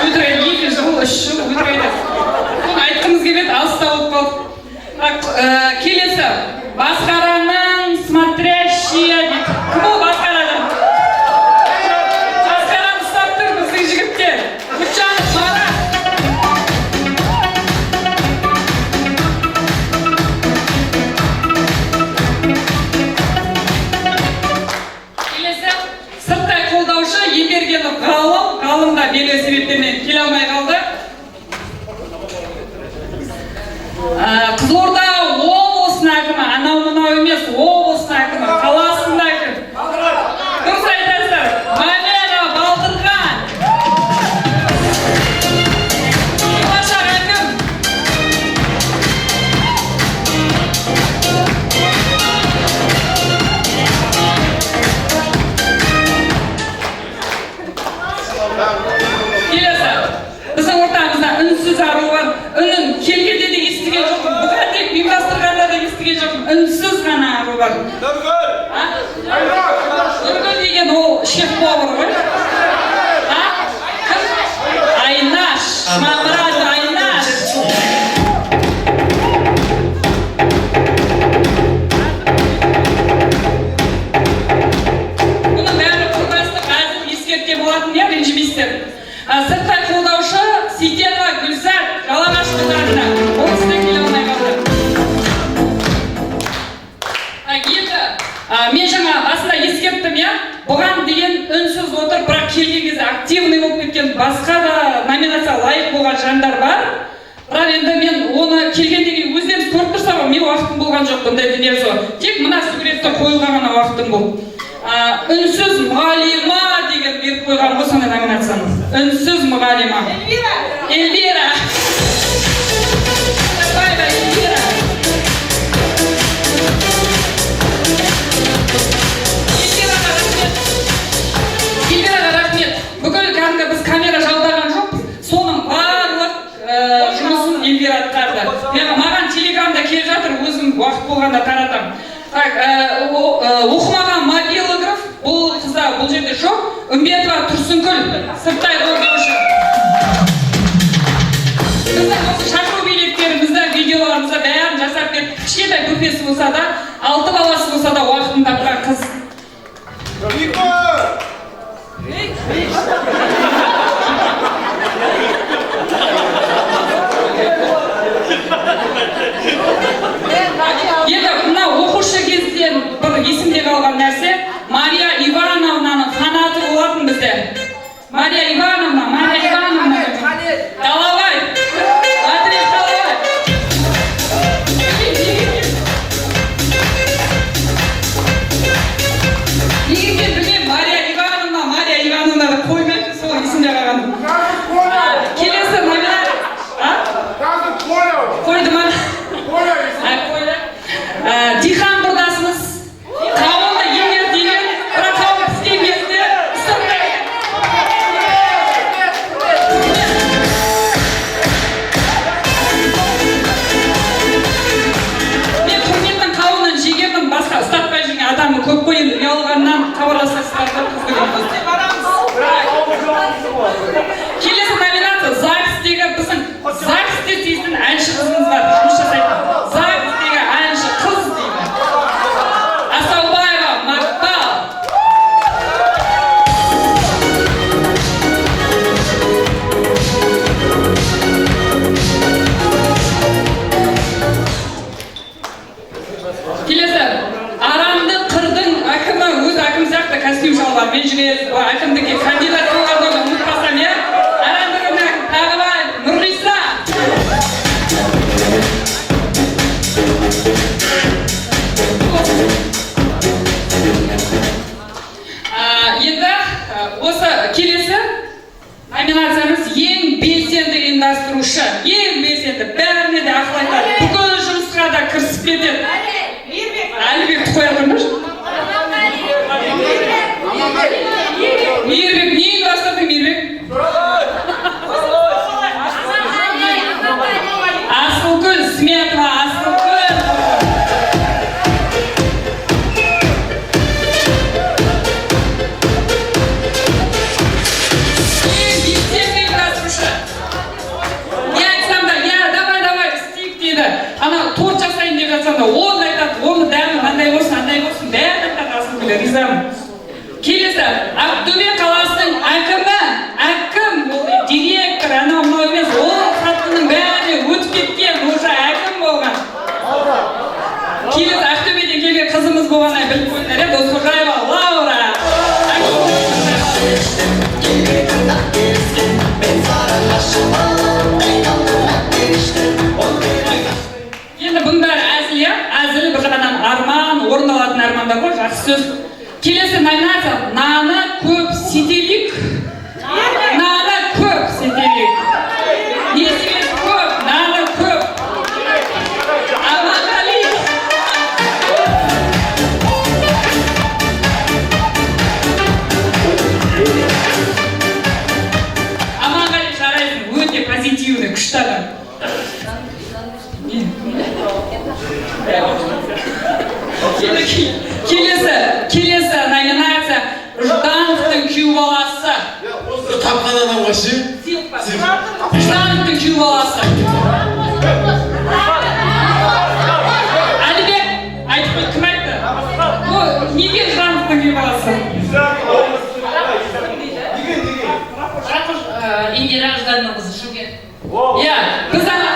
Өтірік, 2 жыл, 3 жыл өтірік айтады. Соны айтқымыз келеді, алыста болып қалдық. Так, келесі, басқараның смотрящий. Үнсіз ғана ару бар. Нұргүл! Нұргүл деген ол шеф повар ғой. А? Кім? Айнаш. Мамырат Айнаш. Бұның бәрі құрдастық әзіл ескерткен болатын, иә, ренжімейсіздер. Сырттай қолдаушы Сейтенова Гүлзат Жалағаш ауданында. Ол кісі де келе алмай қалды. Енді мен жаңа басында ескерттім, иә, бұған деген үнсіз отыр, бірақ келген кезде активный болып кеткен басқа да номинацияға лайық болған жандар бар. Бірақ енді мен оны келгеннен кейін өздеріңіз көріп тұрсыздар ғой, мен уақытым болған жоқ бұндай дүние жасауға. Тек мына суретті қоюға ғана уақытым болды. Үнсіз мұғалима деген беріп қойған ғой сондай номинацияны. Үнсіз мұғалима. Эльвира! Эльвира! Сатпаева Эльвира. Эльвираға рахмет. Эльвираға рахмет. Бүкіл кәдімгі біз камера жалдаған жоқпыз. Соның барлық жұмысын Эльвира атқарды. Маған телеграмда келіп жатыр, өзім уақыт болғанда таратамын. Так, оқымаған мобилограф бұл қызда бұл жерде жоқ. Үмбетова Тұрсынкүл, сырттай қолдаушы. Біздің осы шақыру билеттерімізді, видеоларымызды бәрін жасап берді. Кішкентай бөпесі болса да, 6 баласы болса да уақытын тапқан қыз. Енді мына оқушы кезден бір есімде қалған нәрсе, Мария Ивановнаның фанаты болатын бізде. Мария Ивановна, Мария Ивановна. Далабай. Адрес Далабай. Неге екенін білмеймін, Мария Ивановна, Мария Ивановна деп қоймайтын, сол есімде қалған. Келесі номинация. Қойды ма? Қойды. Дихан құрдасымыз қауынды егер деген, бірақ қауын піскен кезде сырттай. Мен Құрметтің қауынын жегенмін, басқа ұстатпай жүрген адамы көп қой, енді ұялғаннан хабарласасыздар да қызды көрдіңіз. Келесі номинация ЗАГСтегі біздің ЗАГСте істейтін әнші қызымыз бар, жұмыс жасайтын. ЗАГСтегі әнші қыз дейді. Асаубаева Мақпал. Келесі Арамды қырдың әкімі, өз әкім сияқты костюм шалбармен жүреді. Ол әкімдікке кандидат болғанды ұмытпасам, иә? Арамды қырдың әкімі Тағыбаев Нұрғиса. Енді осы келесі номинациямыз ең белсенді ұйымдастырушы, ең белсенді, бәріне де ақыл айтады, бүкіл жұмысқа да кірісіп кетеді. Әлібекті қоя тұрыңдаршы. Мейірбек, не ұйымдастырдың, Мейірбек? Асылгүл Сметова, Асылгүл. Ең белсенді ұйымдастырушы. Не айтсам да, я, давай, давай, істейік дейді. Ана торт жасайын деп жатсам да, оны айтады, оны дәмі мынандай болсын, андай болсын, бәрін айтады Асылгүл, ризамын. Келесі, Ақтөбе қаласының әкімі, әкім, ол директор, анау мынау емес, ол сатының бәріне өтіп кеткен, уже әкім болған. Келесі Ақтөбеден келген қызымыз болғанын біліп қойыңдар, иә, Досқожаева Лаура. Енді бұның бәрі әзіл, иә? Әзіл бір жағынан арман, орындалатын армандар ғой, жақсы сөз. Келесі номинация наны көп сетелік. Наны көп сетелік. Несібесі көп, наны көп. Аманғали. Аманғали жарайсың, өте позитивный, күшті адам. Келесі, келесі номинация Ждановтың күйеу баласы. Тапқан адамға ше? Ждановтың күйеу баласы. Әлібек, айтып қой, кім айтты? Бұл неге Ждановтың күйеу баласы? Индира Жданова қызы, Шымкент. Иә, біз ана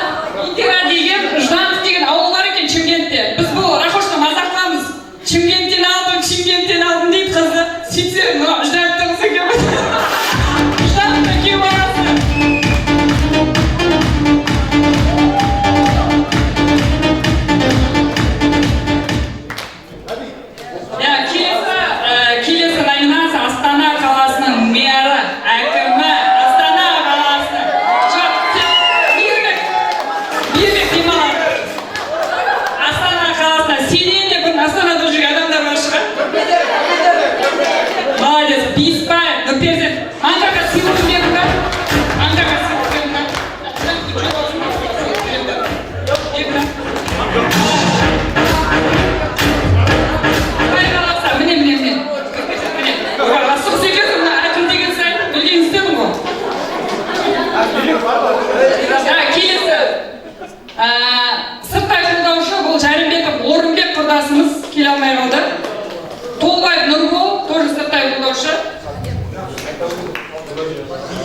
Индира деген, Жданов деген ауыл бар екен Шымкентте. Біз бұл Рахошты мазақ қыламыз. Шымкенттен алдым, Шымкенттен алдым дейді қызы. Сөйтсе, мынау Ждановтың қызы екен ғой. Ждановтың күйеу баласы. Иә, келесі номинация Астана қаласының мэрі, әкімі. Астана қаласының. Жоқ, Мейірбек, Мейірбек демалады. Астана қаласына сенен де бұрын Астанада жүрген адамдар бар шығар. Молодец, Беспаев, Нұрперзент. Аңғарға сыйлық бердің ба? Аңғарға сыйлық бердің ба? Бердің ба? Құдай қаласа, міне, міне, міне. Міне. Асығыс екенсің, мына әкім деген сайын білген істедің ғой. Келесі. Сырттай қолдаушы бұл Жәлімбетов Орынбек құрдасымыз келе алмай қалды. Толбаев Нұрбол тоже сырттай қолдаушы.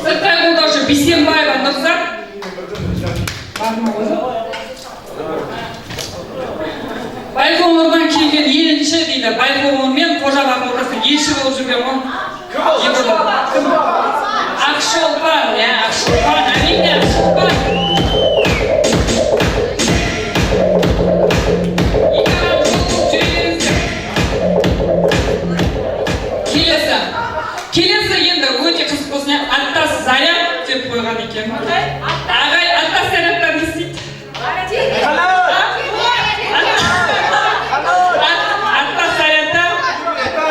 Сырттай қолдаушы Бейсенбаева Нұрзат. Бар ма өзі? Байқоңырдан келген елші дейді. Байқоңыр мен Қожабақтың ортасында елші болып жүрген ғой. Кім? Ақшолпан, иә, Ақшолпан, әрине Ақшолпан. Екі адам жол болып жүре беріңіздер. Келесі. Келесі енді өте қызық болсын, иә, Аттас Заряд деп қойған екен. Ағай, Аттас Зарядтар не істейді? Аттас Зарядтар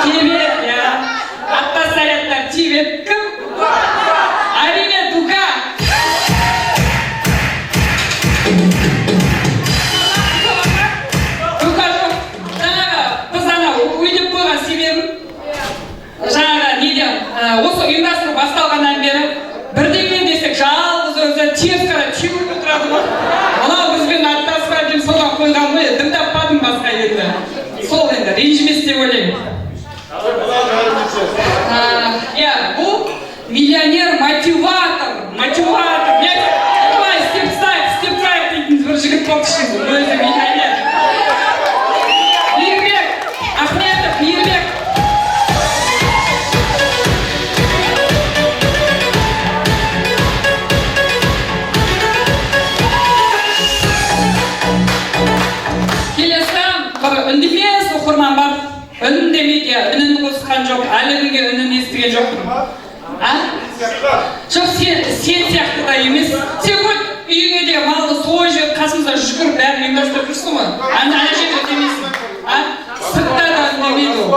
тебет, иә. Аттас Зарядтар тебет. Кім? Әрине, Дука. Дука жоқ. Жаңағы біз ана өйдеп қойған себебім, жаңағы неден, осы ұйымдастыру басталғаннан бері бірдеңе десек жалғыз өзі теріс қарай теуіп отырады ғой. Мынау бізбен аттаспа деп содан қойған ғой, дым таппадым басқа енді. Сол енді ренжімес деп ойлаймын. Иә, бұл миллионер мотиватор, мотиватор. Давай, істеп тастайық, істеп тастайық дейтін бір жігіт болып шықты. Өзі миллионер. Мейірбек Ахметов, Мейірбек. Келесі бір үндемес оқырман бар. Үндемейді, үнін қосқан жоқ, әлі күнге үнін естіген жоқпын. А? Жоқ, сен сияқты да емес. Сен ғой үйіңе де малды сойып жіберіп, қасымызда жүгіріп бәрін ұйымдастырып жүрсің ғой. Ана жерде үндемейсің. А? Сыртта да үндемейді ол.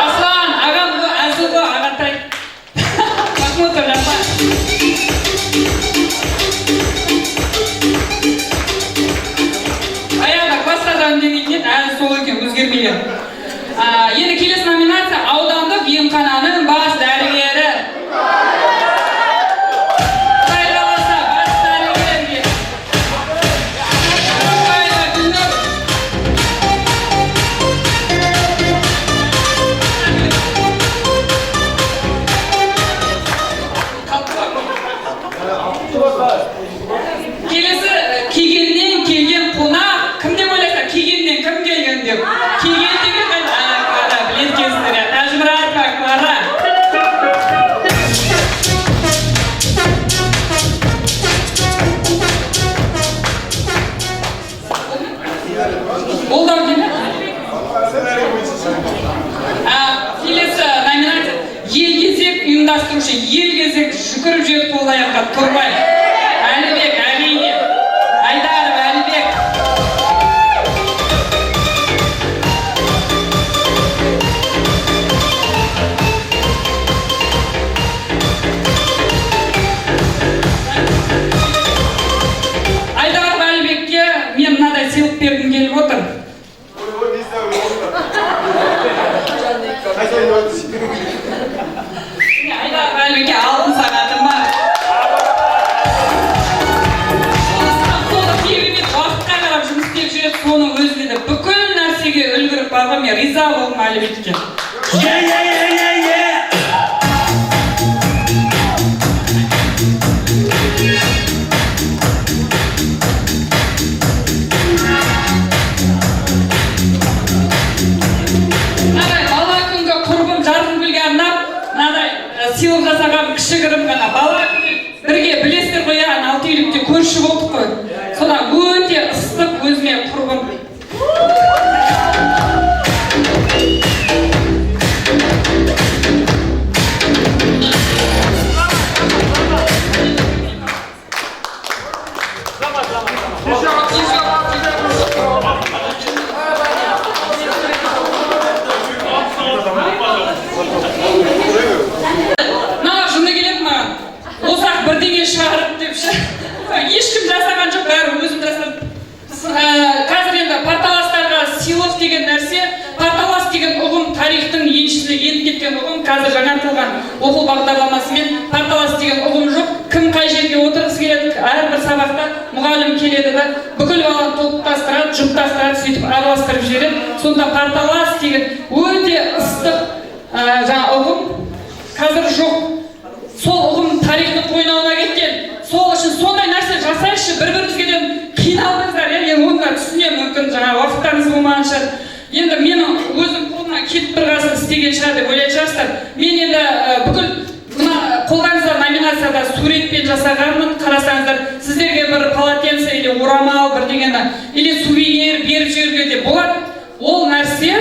Аслан, ағам ғой, әзіл ғой, ағатай. Махмұтов Жапар. Аяғында класста да үндемейтін еді, әлі сол екен, өзгермеген. Енді келесі номинация аудандық емхананың бас дәрігері. Құдай қаласа, бас дәрігерге. Көпбаева Гүлнұр. Келесі Кегеннен келген қонақ. Кім деп ойлайсыздар? Кегеннен кім келген деп? Кеген деген Клара, біледі екенсіздер, иә. Тәжімұратова Клара. Болды ау деймін. Келесі номинация елгезек ұйымдастырушы, елгезек жүгіріп жүреді қол аяққа тұрмай. Әлібек, әрине. Айдаров Әлібек. Айдаров Әлібекке мен мынадай сыйлық бергім келіп отыр. Айдар Әлібекке алтын сағатым бар. Қолы керемет уақытқа қарап жұмыс істеп жүреді, соның өзінде де бүкіл нәрсеге үлгеріп барған, мен риза болдым Әлібекке. Мынадай бала күнгі құрбым Жарқынгүлге арнап мынадай сыйлық жасаған кішігірім ғана. Бала күні бірге білесіздер ғой, ана алты үйлікте көрші болдық қой. Содан өте ыстық өзіме құрбым. Мына жыны келеді маған. Осы-ақ бірдеңе шығарып деп ше. Ешкім жасаған жоқ, бәрі өзім жасадым. Қазір енді парталастарға сыйлық деген нәрсе, парталас деген ұғым тарихтың еншісіне еніп кеткен ұғым, қазір жаңартылған оқу бағдарламасымен парталас деген ұғым жоқ. Кім қай жерге отырғысы келеді, әрбір сабақта мұғалім келеді да бүкіл баланы топтастырады, жұптастырады, сөйтіп араластырып жібереді. Сонда парталас деген өте ыстық жаңа ұғым қазір жоқ. Сол ұғым тарихтың қойнауына кеткен. Сол үшін сондай нәрсе жасайықшы, бір-бірімізге қиналдыңыздар, иә, мен оны да түсінемін, мүмкін жаңа уақыттарыңыз болмаған шығар. Енді менің өзім қолымнан кетіп тұрғасын істеген шығар деп ойлайтын шығарсыздар. Мен енді бүкіл мына қолдарыңызда номинацияда суретпен жасағанмын, қарасаңыздар, сіздерге бір полотенце или орамал бірдеңені или сувенир беріп жіберуге де болады. Ол нәрсе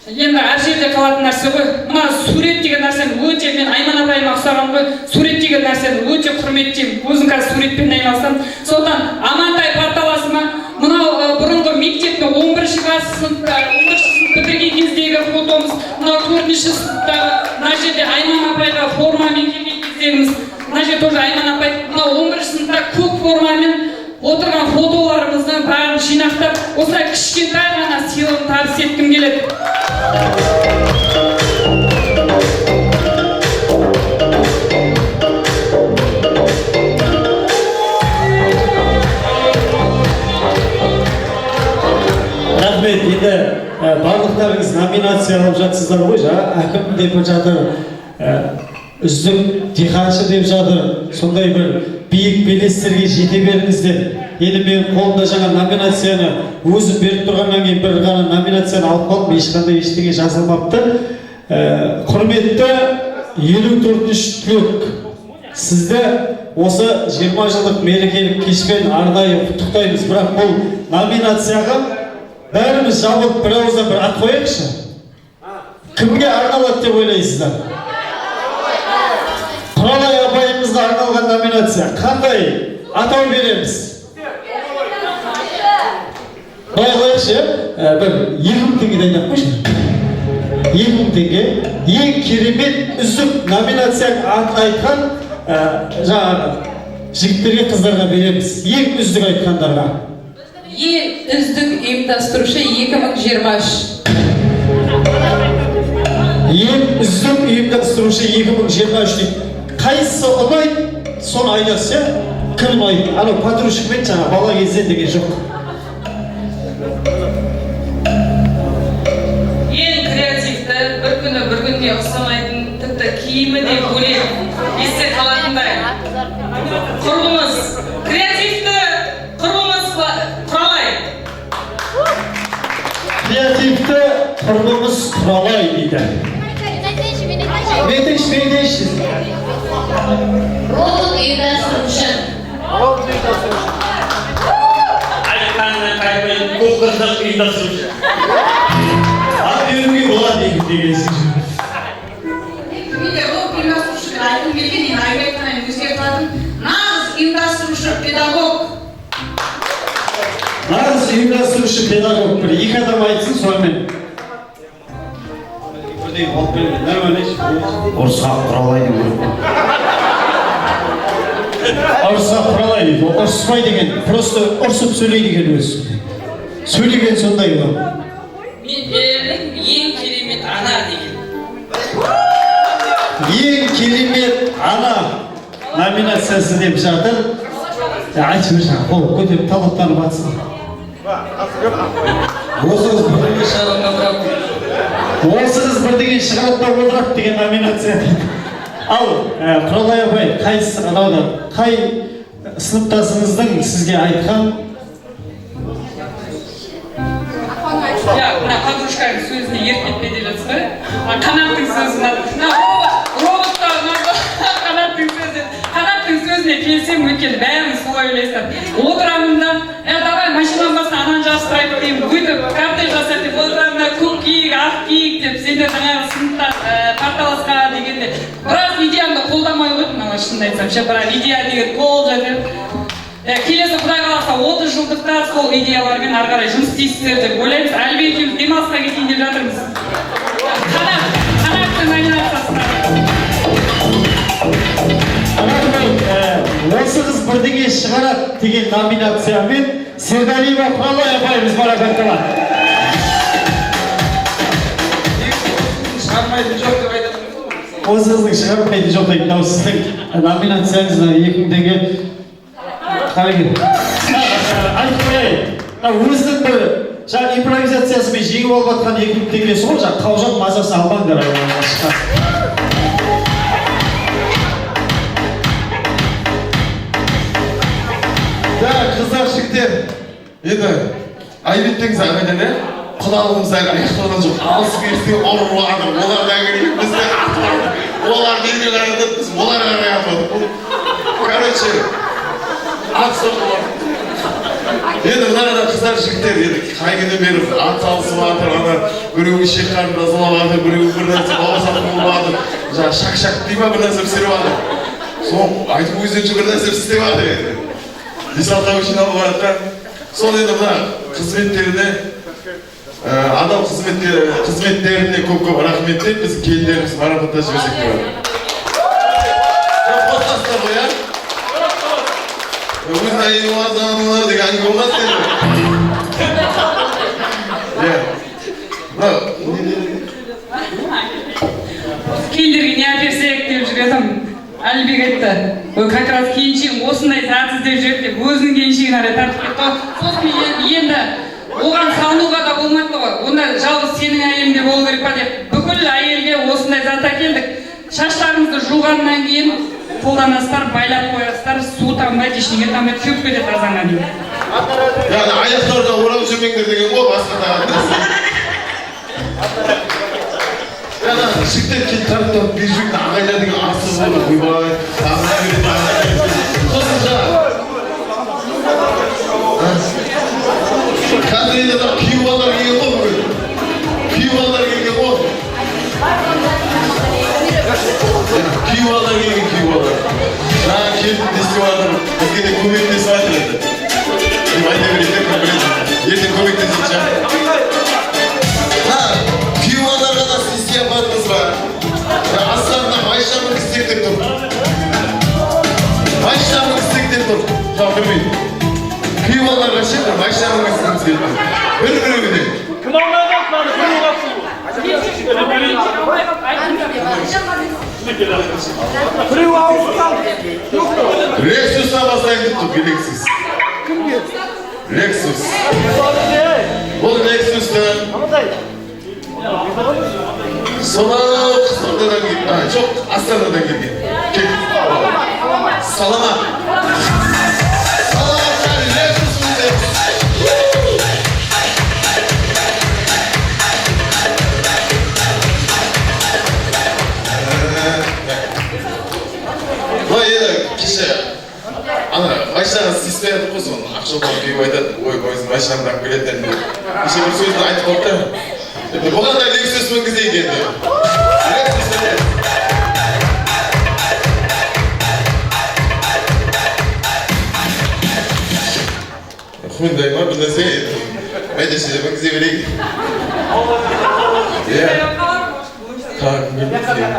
енді әр жерде қалатын нәрсе ғой. Мына сурет деген нәрсені өте, мен Айман апайыма ұқсаған ғой, сурет деген нәрсені өте құрметтеймін. Өзім қазір суретпен айналысамын. Сондықтан Амантай парталасыма мынау бұрынғы мектептің 11-ші класс сыныпта, 11-ші сынып бітірген кездегі фотомыз, мынау 4-ші сыныптағы, мына жерде Айман апайға формамен келген кездегіміз, мына жерде тоже Айман апай, мынау 11-ші сыныпта көк формамен отырған фотоларымыздың бәрін жинақтап, осылай кішкентай ғана сыйлығын табыс еткім келеді. Рахмет. Енді барлықтарыңыз номинация алып жатсыздар ғой, жаңа әкім деп жатыр, үздік диқаншы деп жатыр, сондай бір биік белестерге жете беріңіздер. Енді мен қолымда жаңа номинацияны өзім беріп тұрғаннан кейін бір ғана номинацияны алып қалдым, ешқандай ештеңе жазылмапты. Құрметті 54-ші түлек, сізді осы 20 жылдық мерекелік кешпен арнайы құттықтаймыз. Бірақ бұл номинацияға бәріміз жабылып бір ауыздан бір ат қояйықшы. Кімге арналады деп ойлайсыздар? Құралай апайымызға арналған номинация. Қандай атау береміз? Былай қояйықшы, бір 2000 теңге дайындап қойшы. 2000 теңге. Ең керемет үздік номинацияның атын айтқан жаңағы жігіттерге, қыздарға береміз. Ең үздік айтқандарға. Ең үздік ұйымдастырушы 2023. Ең үздік ұйымдастырушы 2023 дейді. Қайсысы ұнайды, соны айтасыз, иә? Кім ұнайды? Анау подружкамен жаңа бала кезден деген жоқ. Ең креативті, бір күні бір күнге ұқсамайтын, тіпті киімі де бөлек, есте қалатындай. Құрбымыз, креативті құрбымыз Құралай. Креативті құрбымыз Құралай дейді. Мен айтайыншы, мен айтайыншы. Робот ұйымдастырушы. Робот ұйымдастырушы. Айтқанына қайтпай конкурстық ұйымдастырушы. Ат беруге болады екен деген сөз. Мен де робот ұйымдастырушы деп айтқым келген, енді айтпай өзгертіп жатырмын. Нағыз ұйымдастырушы педагог. Нағыз ұйымдастырушы педагог. Бір екі адам айтсын сонымен. Ұрысқақ Құралай деп өліп. Ұрысқақ Құралай дейді. Ол ұрыспай деген, просто ұрысып сөйлейді екен өзі. Сөйлеген сондай ол. Мен бердім ең керемет ана деген. Ең керемет ана номинациясы деп жатыр. Айтып жіберші, қол көтеріп талаптанып жатсың. Осы қыз бірдеңе шығарады да отырады. Осы қыз бірдеңе шығарады да отырады деген номинация дейді. Ал, Құралай апай, қайсысы анау, қай сыныптасыңыздың сізге айтқан? Иә, мына подружканың сөзіне еріп кетпе деп жатсыз ғой. Қанаттың сөзі ұнады. Мына роботта ұнады. Қанаттың сөзі. Қанаттың сөзіне келсем, өйткені бәрін солай ойлайсыздар. Отырамын да, давай машинаның басына ананы жабыстырайық деймін, өйтіп коттедж жасайық деп отырамын да, көк киік, ақ киік деп сендер жаңағы сыныпта парталасқа дегенде біраз идеямды қолдамай қойдым, ана шынын айтсам ше, бірақ идея деген толып жатыр. Келесі Құдай қаласа 30 жылдықта сол идеялармен ары қарай жұмыс істейсіздер деп ойлаймыз. Әлібек екеуміз демалысқа кетейін деп жатырмыз. Қанаттың номинациясына. Осы қыз бірдеңе шығарады деген номинациямен Сердалиева Құралай апайымыз марапатталады. Шығармайтын жоқ деп айтады. Осы қыздың шығармайтын жоқ дейді. Мынау сіздің номинацияңыз 2000 теңге. Қарагер. Айтып қояйын. Мынау өзінің бір жаңа импровизациясымен жеңіп алып жатқан 2000 теңгесі ғой, жаңа қаужап мазасын алмаңдар. Да, қыздар, жігіттер, енді айып етпеңіз ағайындар, иә? Құдалығымыз әлі аяқталған жоқ. Алыс берісте ұрып жатыр, олар да келіп, біз де атып жатыр. Олар бізге қарап жатыр, біз оларға қарай атып жатыр. Короче, ат соғып жатыр. Енді мына арада қыздар, жігіттер, енді қай күннен бері ат салысып жатыр, ана біреуі шек қарын тазалап жатыр, біреуі бір нәрсе бауырсақ қуып жатыр, жаңағы шак-шак дей ма, бір нәрсе пісіріп жатыр. Сол айтып өздерінше бір нәрсе істеп жатыр енді. Бес-алтау жиналып барады. Сол енді мына қызметтеріне, адал қызметтеріне көп-көп рахмет деп біз келіндерімізді марапаттап жіберсек деп жатыр. Қосасыздар ғой, иә? Өзінің әйелі бар, заманы деген әңгіме болмас енді. Иә. Мына, Келіндерге не әперсек деп жүр едім. Әлібек айтты, ой, как раз келіншегім осындай зат іздеп жүреді деп өзінің келіншегін қарай тартып кетті ғой. Сосын енді оған салынуға да болмайды ғой. Онда жалғыз сенің әйелің де болу керек па деп бүкіл әйелге осындай зат әкелдік. Шаштарыңызды жуғаннан кейін қолданасыздар, байлап қоясыздар, су тамбайды, ештеңе тамбайды, кеуіп кетеді азанға дейін. Яғни аяқтарына орап жүрмеңдер деген ғой, басқа тағатын нәрсе. Яғни жігіттер келіп тартып тартып беріп жүрген ағайлар деген арсыз болды, ойбай, ағай береді, ағай береді. Сосын жаңа. Қазір енді мына күйеу балалар келген ғой бүгін. Күйеу балалар келген ғой. Күйеу балалар келген, күйеу балалар. Жаңа келіп не істеп жатыр, бізге де көмектесіп жатыр енді. Деп айта берейік те, кім біледі. Ертең көмектесетін шығар. Күйеу балаларға да сіз сияпатыңыз ба? Астарына машина мінгізсек деп тұр. Машина мінгізсек деп тұр. Жаңа білмеймін. Күйеу балаларға ше, бір машина мінгізгіміз келіп тұр. Бір-біреуіне. Кім алмайды мынаны? Біреу қалсын. Біреу ауырып қалды. Лексустан бастайын деп тұр, Лексус. Кімге? Лексус. Бұл Лексусты сонау Қызылордадан келген, жоқ, Астанадан келген. Саламат. Саламатқа Лексус мінгіземіз. Былай енді кеше ана машинаға сыйыспай жатыр ғой, соны ақшолпан күйеуі айтады, ой, өзінің машинамды алып келеді деп. Кеше бір сөзін айтып қалды да. Енді бұған да Лексус мінгізейік енді. Лексус мінгізейік. Хундай ма бір нәрсе енді. Мәдеше мінгізе берейік. Иә. Тағы кімге мінгізейік?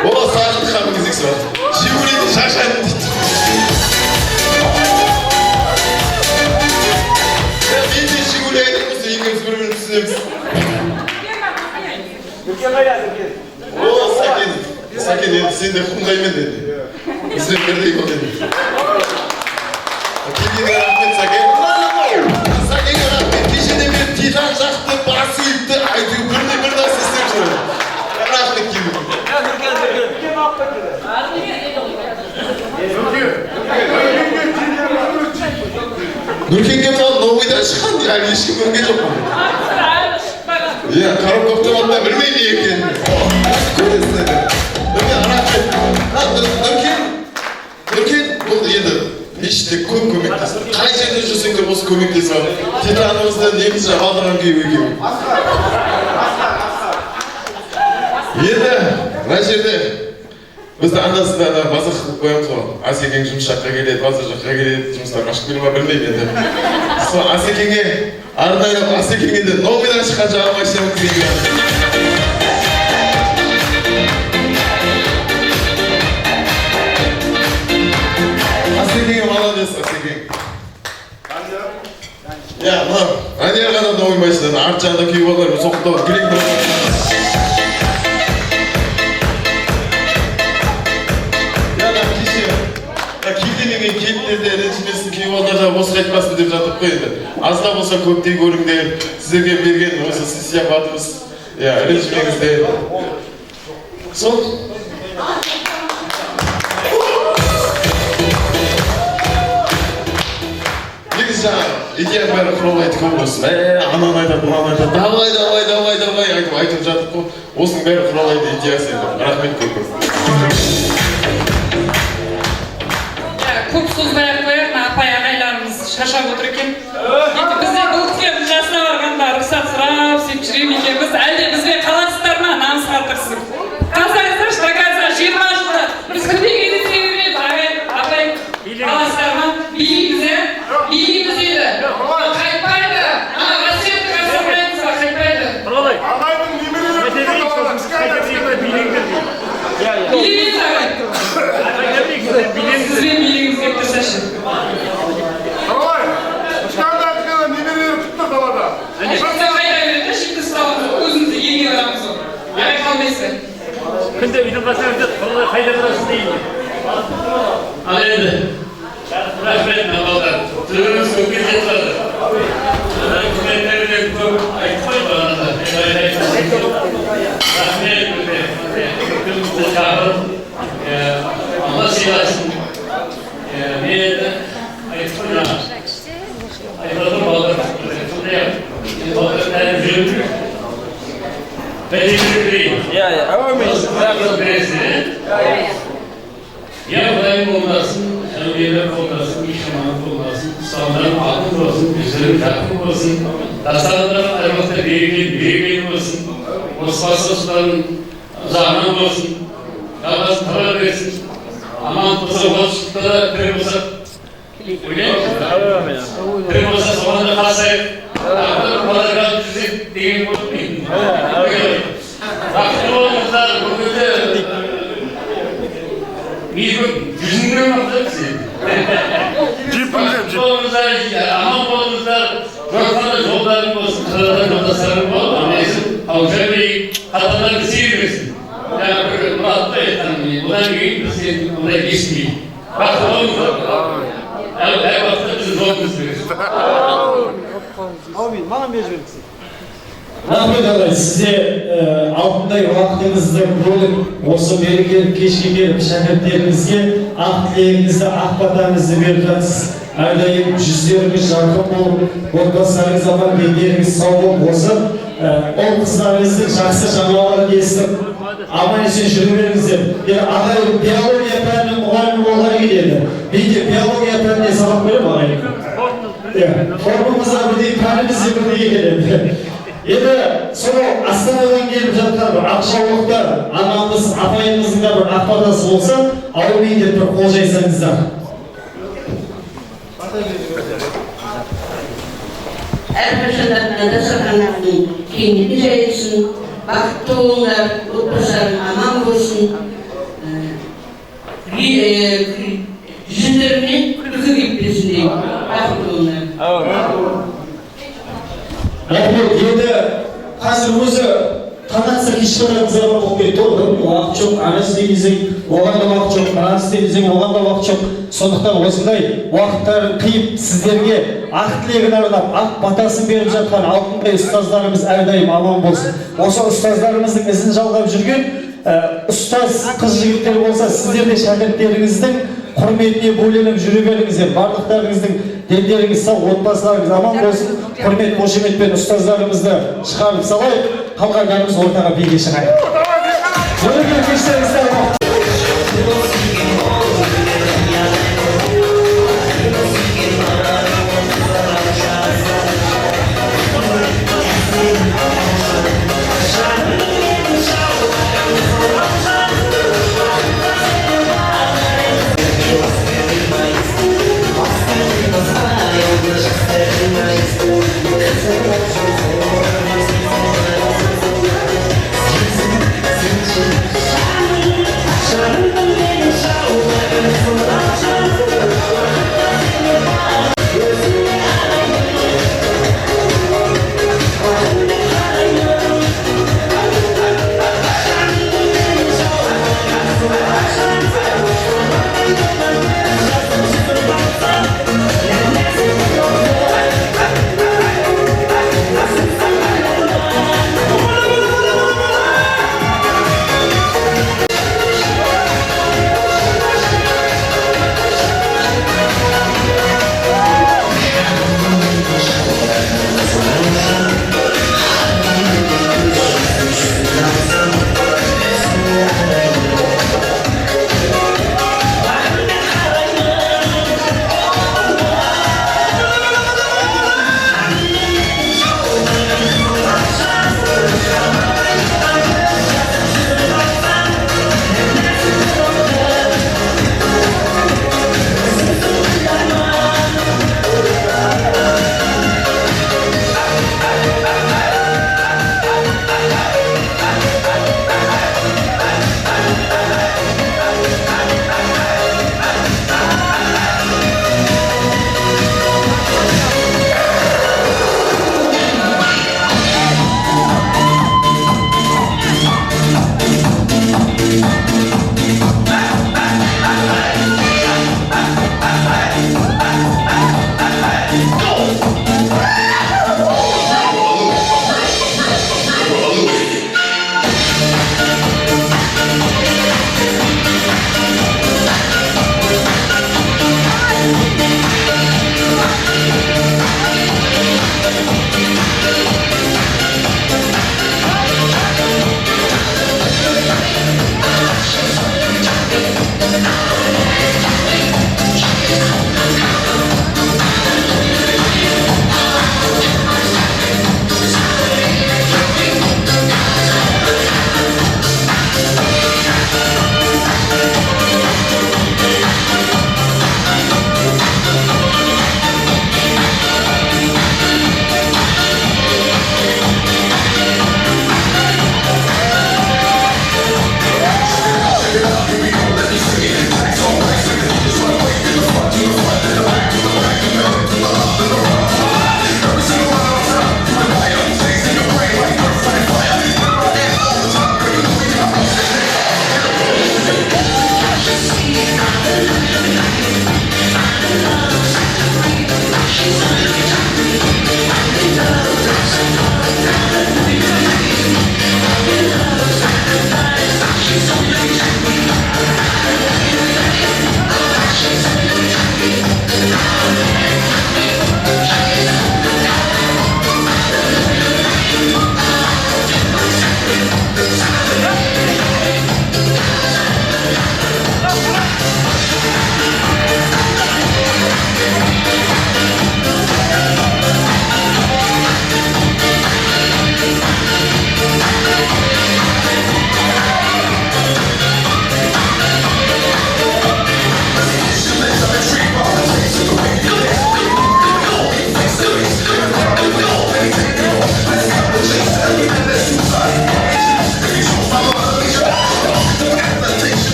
О, Сағындыққа мінгізейік сразу. Жигулиді шаршадым дейді. Мен де Жигули айдап болса, екеуміз бір-бірімізді түсінеміз. Нұркен қайда, Нұркен? О, Сәкен, Сәкен, енді сен де құндаймен енді. Бізбен бірдей бол енді. Келгеніңе рахмет, Сәкен. Сәкенге рахмет. Кешеден бері титан жақты, бас иіпті, әйтеуір бірде бір нәрсе істеп жүр. Рахмет келгеніңе. Нұркен, Нұркен. Нұркен алып кетті. Нұркенге мынау новыйдан шыққан, әлі ешкім көрген жоқ қой. Иә, коробка автоматта білмеймін не екенін. Көресің енді. Нұркен, рахмет. Нұркен, Нұркен, бұл енді мешітте көп көмектесті. Қай жерде жүрсең де осы көмектесіп жатыр. Титанымызды неміз жалдырған күйеу екеуі. Енді мына жерде бізді анда-санда ана мазақ қылып қоямыз ғой. Асекең жұмыс жаққа келеді, базар жаққа келеді, жұмыстан қашып келе ма білмеймін енді. Сол Асекеңе арнайлап Асекеңе де новыйдан шыққан жаңа машина өткізейін. Асекеңе молодец, Асекең. Иә, мынау Даниярға да новый машинаны арт жағында күйіп алар, соқтау керек. Келгеннен келіндер де ренжімесін, күйеу балдар да бос қайтпасын деп жатып қой енді. Аз да болса көптей көріңдер, сіздерге берген осы сияпатымыз, иә, ренжімеңіздер. Сол. Негізі жаңа идеяның бәрі құралайды көп осы. Ананы айтады, мынаны айтады, давай, давай, давай, давай айтып жатып қой. Осының бәрі құралайды идеясы енді. Рахмет көп көп. Көп созбай ақ қояйық, апай ағайларымыз шаршап отыр екен. Енді бізде бұл кісілердің жасына барғанда рұқсат сұрап сөйтіп жүре ме екенбіз? Әлде бізбен қаласыздар ма? Намысқа тырысып. Қалсаңыздаршы, до конца 20 жылда біз күнде кездесе бермейміз. Ағай, апай, қаласыздар ма? Билейміз, ә? Билейміз енді. Қайтпайды. Ана рассветті қарсы алмаймыз ба? Қайтпайды. Ағайдың немерелері Билейміз, ағай. Сізбен билегіңіз келіп тұрсашы. Давай, кішкентай немерелері күтіп тұр далада. Шықса қайда береді, шикті ұстауымыз, өзімізді елге барамыз ғой. Ағай қалмайсыз. Күнде үйдің қасына өтеді, құралай қайда барасыз дейді. Ал енді, рахмет балалар. Тілеуіңіз көпке жетіп жатыр. Рахметтеріне көп айтып қой бағанада. Рахмет өте. Көпімізді шақырып, Алла сыйласын. Мен енді айтып қой жаңа. Айтып балалар. Сондай-ақ, балалар тәлім жүріп жүр. Бәйтерек берейін. Иә, иә. Әумин. Я Құдайым қолдасын, әулиелер қолдасын, ишаман қолдасын, ұстаздарым алтын болсын, жүздерің жарқын болсын, дастархандарың әр уақытта берекелі болсын, отбасы осылардың ұзағынан болсын, жалғасын таба берсін, аман болса, отшықта да тірі болса, ойлаймын, тірі болса соған да қатысайық, тағы квадрат жүрсек деген болып мен. Бақытты болыңыздар, бүгінде жүзіңдер мақтаймыз енді. Бақытты болыңыздар, аман болыңыздар, жорыққанда жолдарың болсын, қырғыздар жолдастарың болып, аман-есен қауыша берейік, қатарларың сүйе берсін. Жаңа бір Мұратты айтқан, одан кейін біз енді ондай естімейік. Бақытты болыңыздар. Әр уақытта біздің жолымыз берсін. Әумин, маған беріп жіберіңіз. Рахмет ағай, сізде алтындай уақытыңызды бөліп, осы мерекелік кешке келіп, шәкірттеріңізге ақ тілегіңізді, ақ батаңызды беріп жатсыз. Әрдайым жүздеріңіз жарқын болып, отбасыларыңыз аман, дендеріңіз сау болып, осы ұл қыздарыңыздың жақсы жаңалығын естіп, аман есен жүре беріңіздер. Енді ағай биология пәнінің мұғалімі болғаны келеді. Мен де биология пәнінен сабақ беремін ағай. Формамыз да бірдей, пәніміз де бірдей келеді. Енді сонау Астанадан келіп жатқан бір ақжаулықты анамыз, апайымыздың да бір ақ батасы болса, әумин деп бір қол жайсаңыздар. Әрқашан да мына дастарханның кеңдігі жайылсын, бақытты болыңдар, отбасыларың аман болсын, жүздеріңнен күлкі кетпесін деймін. Бақытты болыңдар. Рахмет. Енді қазір өзі Таң атса, кеш бататын заман болып кетті ғой. Уақыт жоқ, ана істейін десең, оған да уақыт жоқ, мынаны істейін десең, оған да уақыт жоқ. Сондықтан осындай уақыттарын қиып, сіздерге ақ тілегін арнап, ақ батасын беріп жатқан алтындай ұстаздарымыз әрдайым аман болсын. Осы ұстаздарымыздың ізін жалғап жүрген ұстаз қыз жігіттер болса, сіздер де шәкірттеріңіздің құрметіне бөленіп жүре беріңіздер. Барлықтарыңыздың дендеріңіз сау, отбасыларыңыз аман болсын. Құрмет қошеметпен ұстаздарымызды шығарып салайық, қалғандарымыз ортаға биге шығайық. Өнер кештеріңіз сау. Thank you.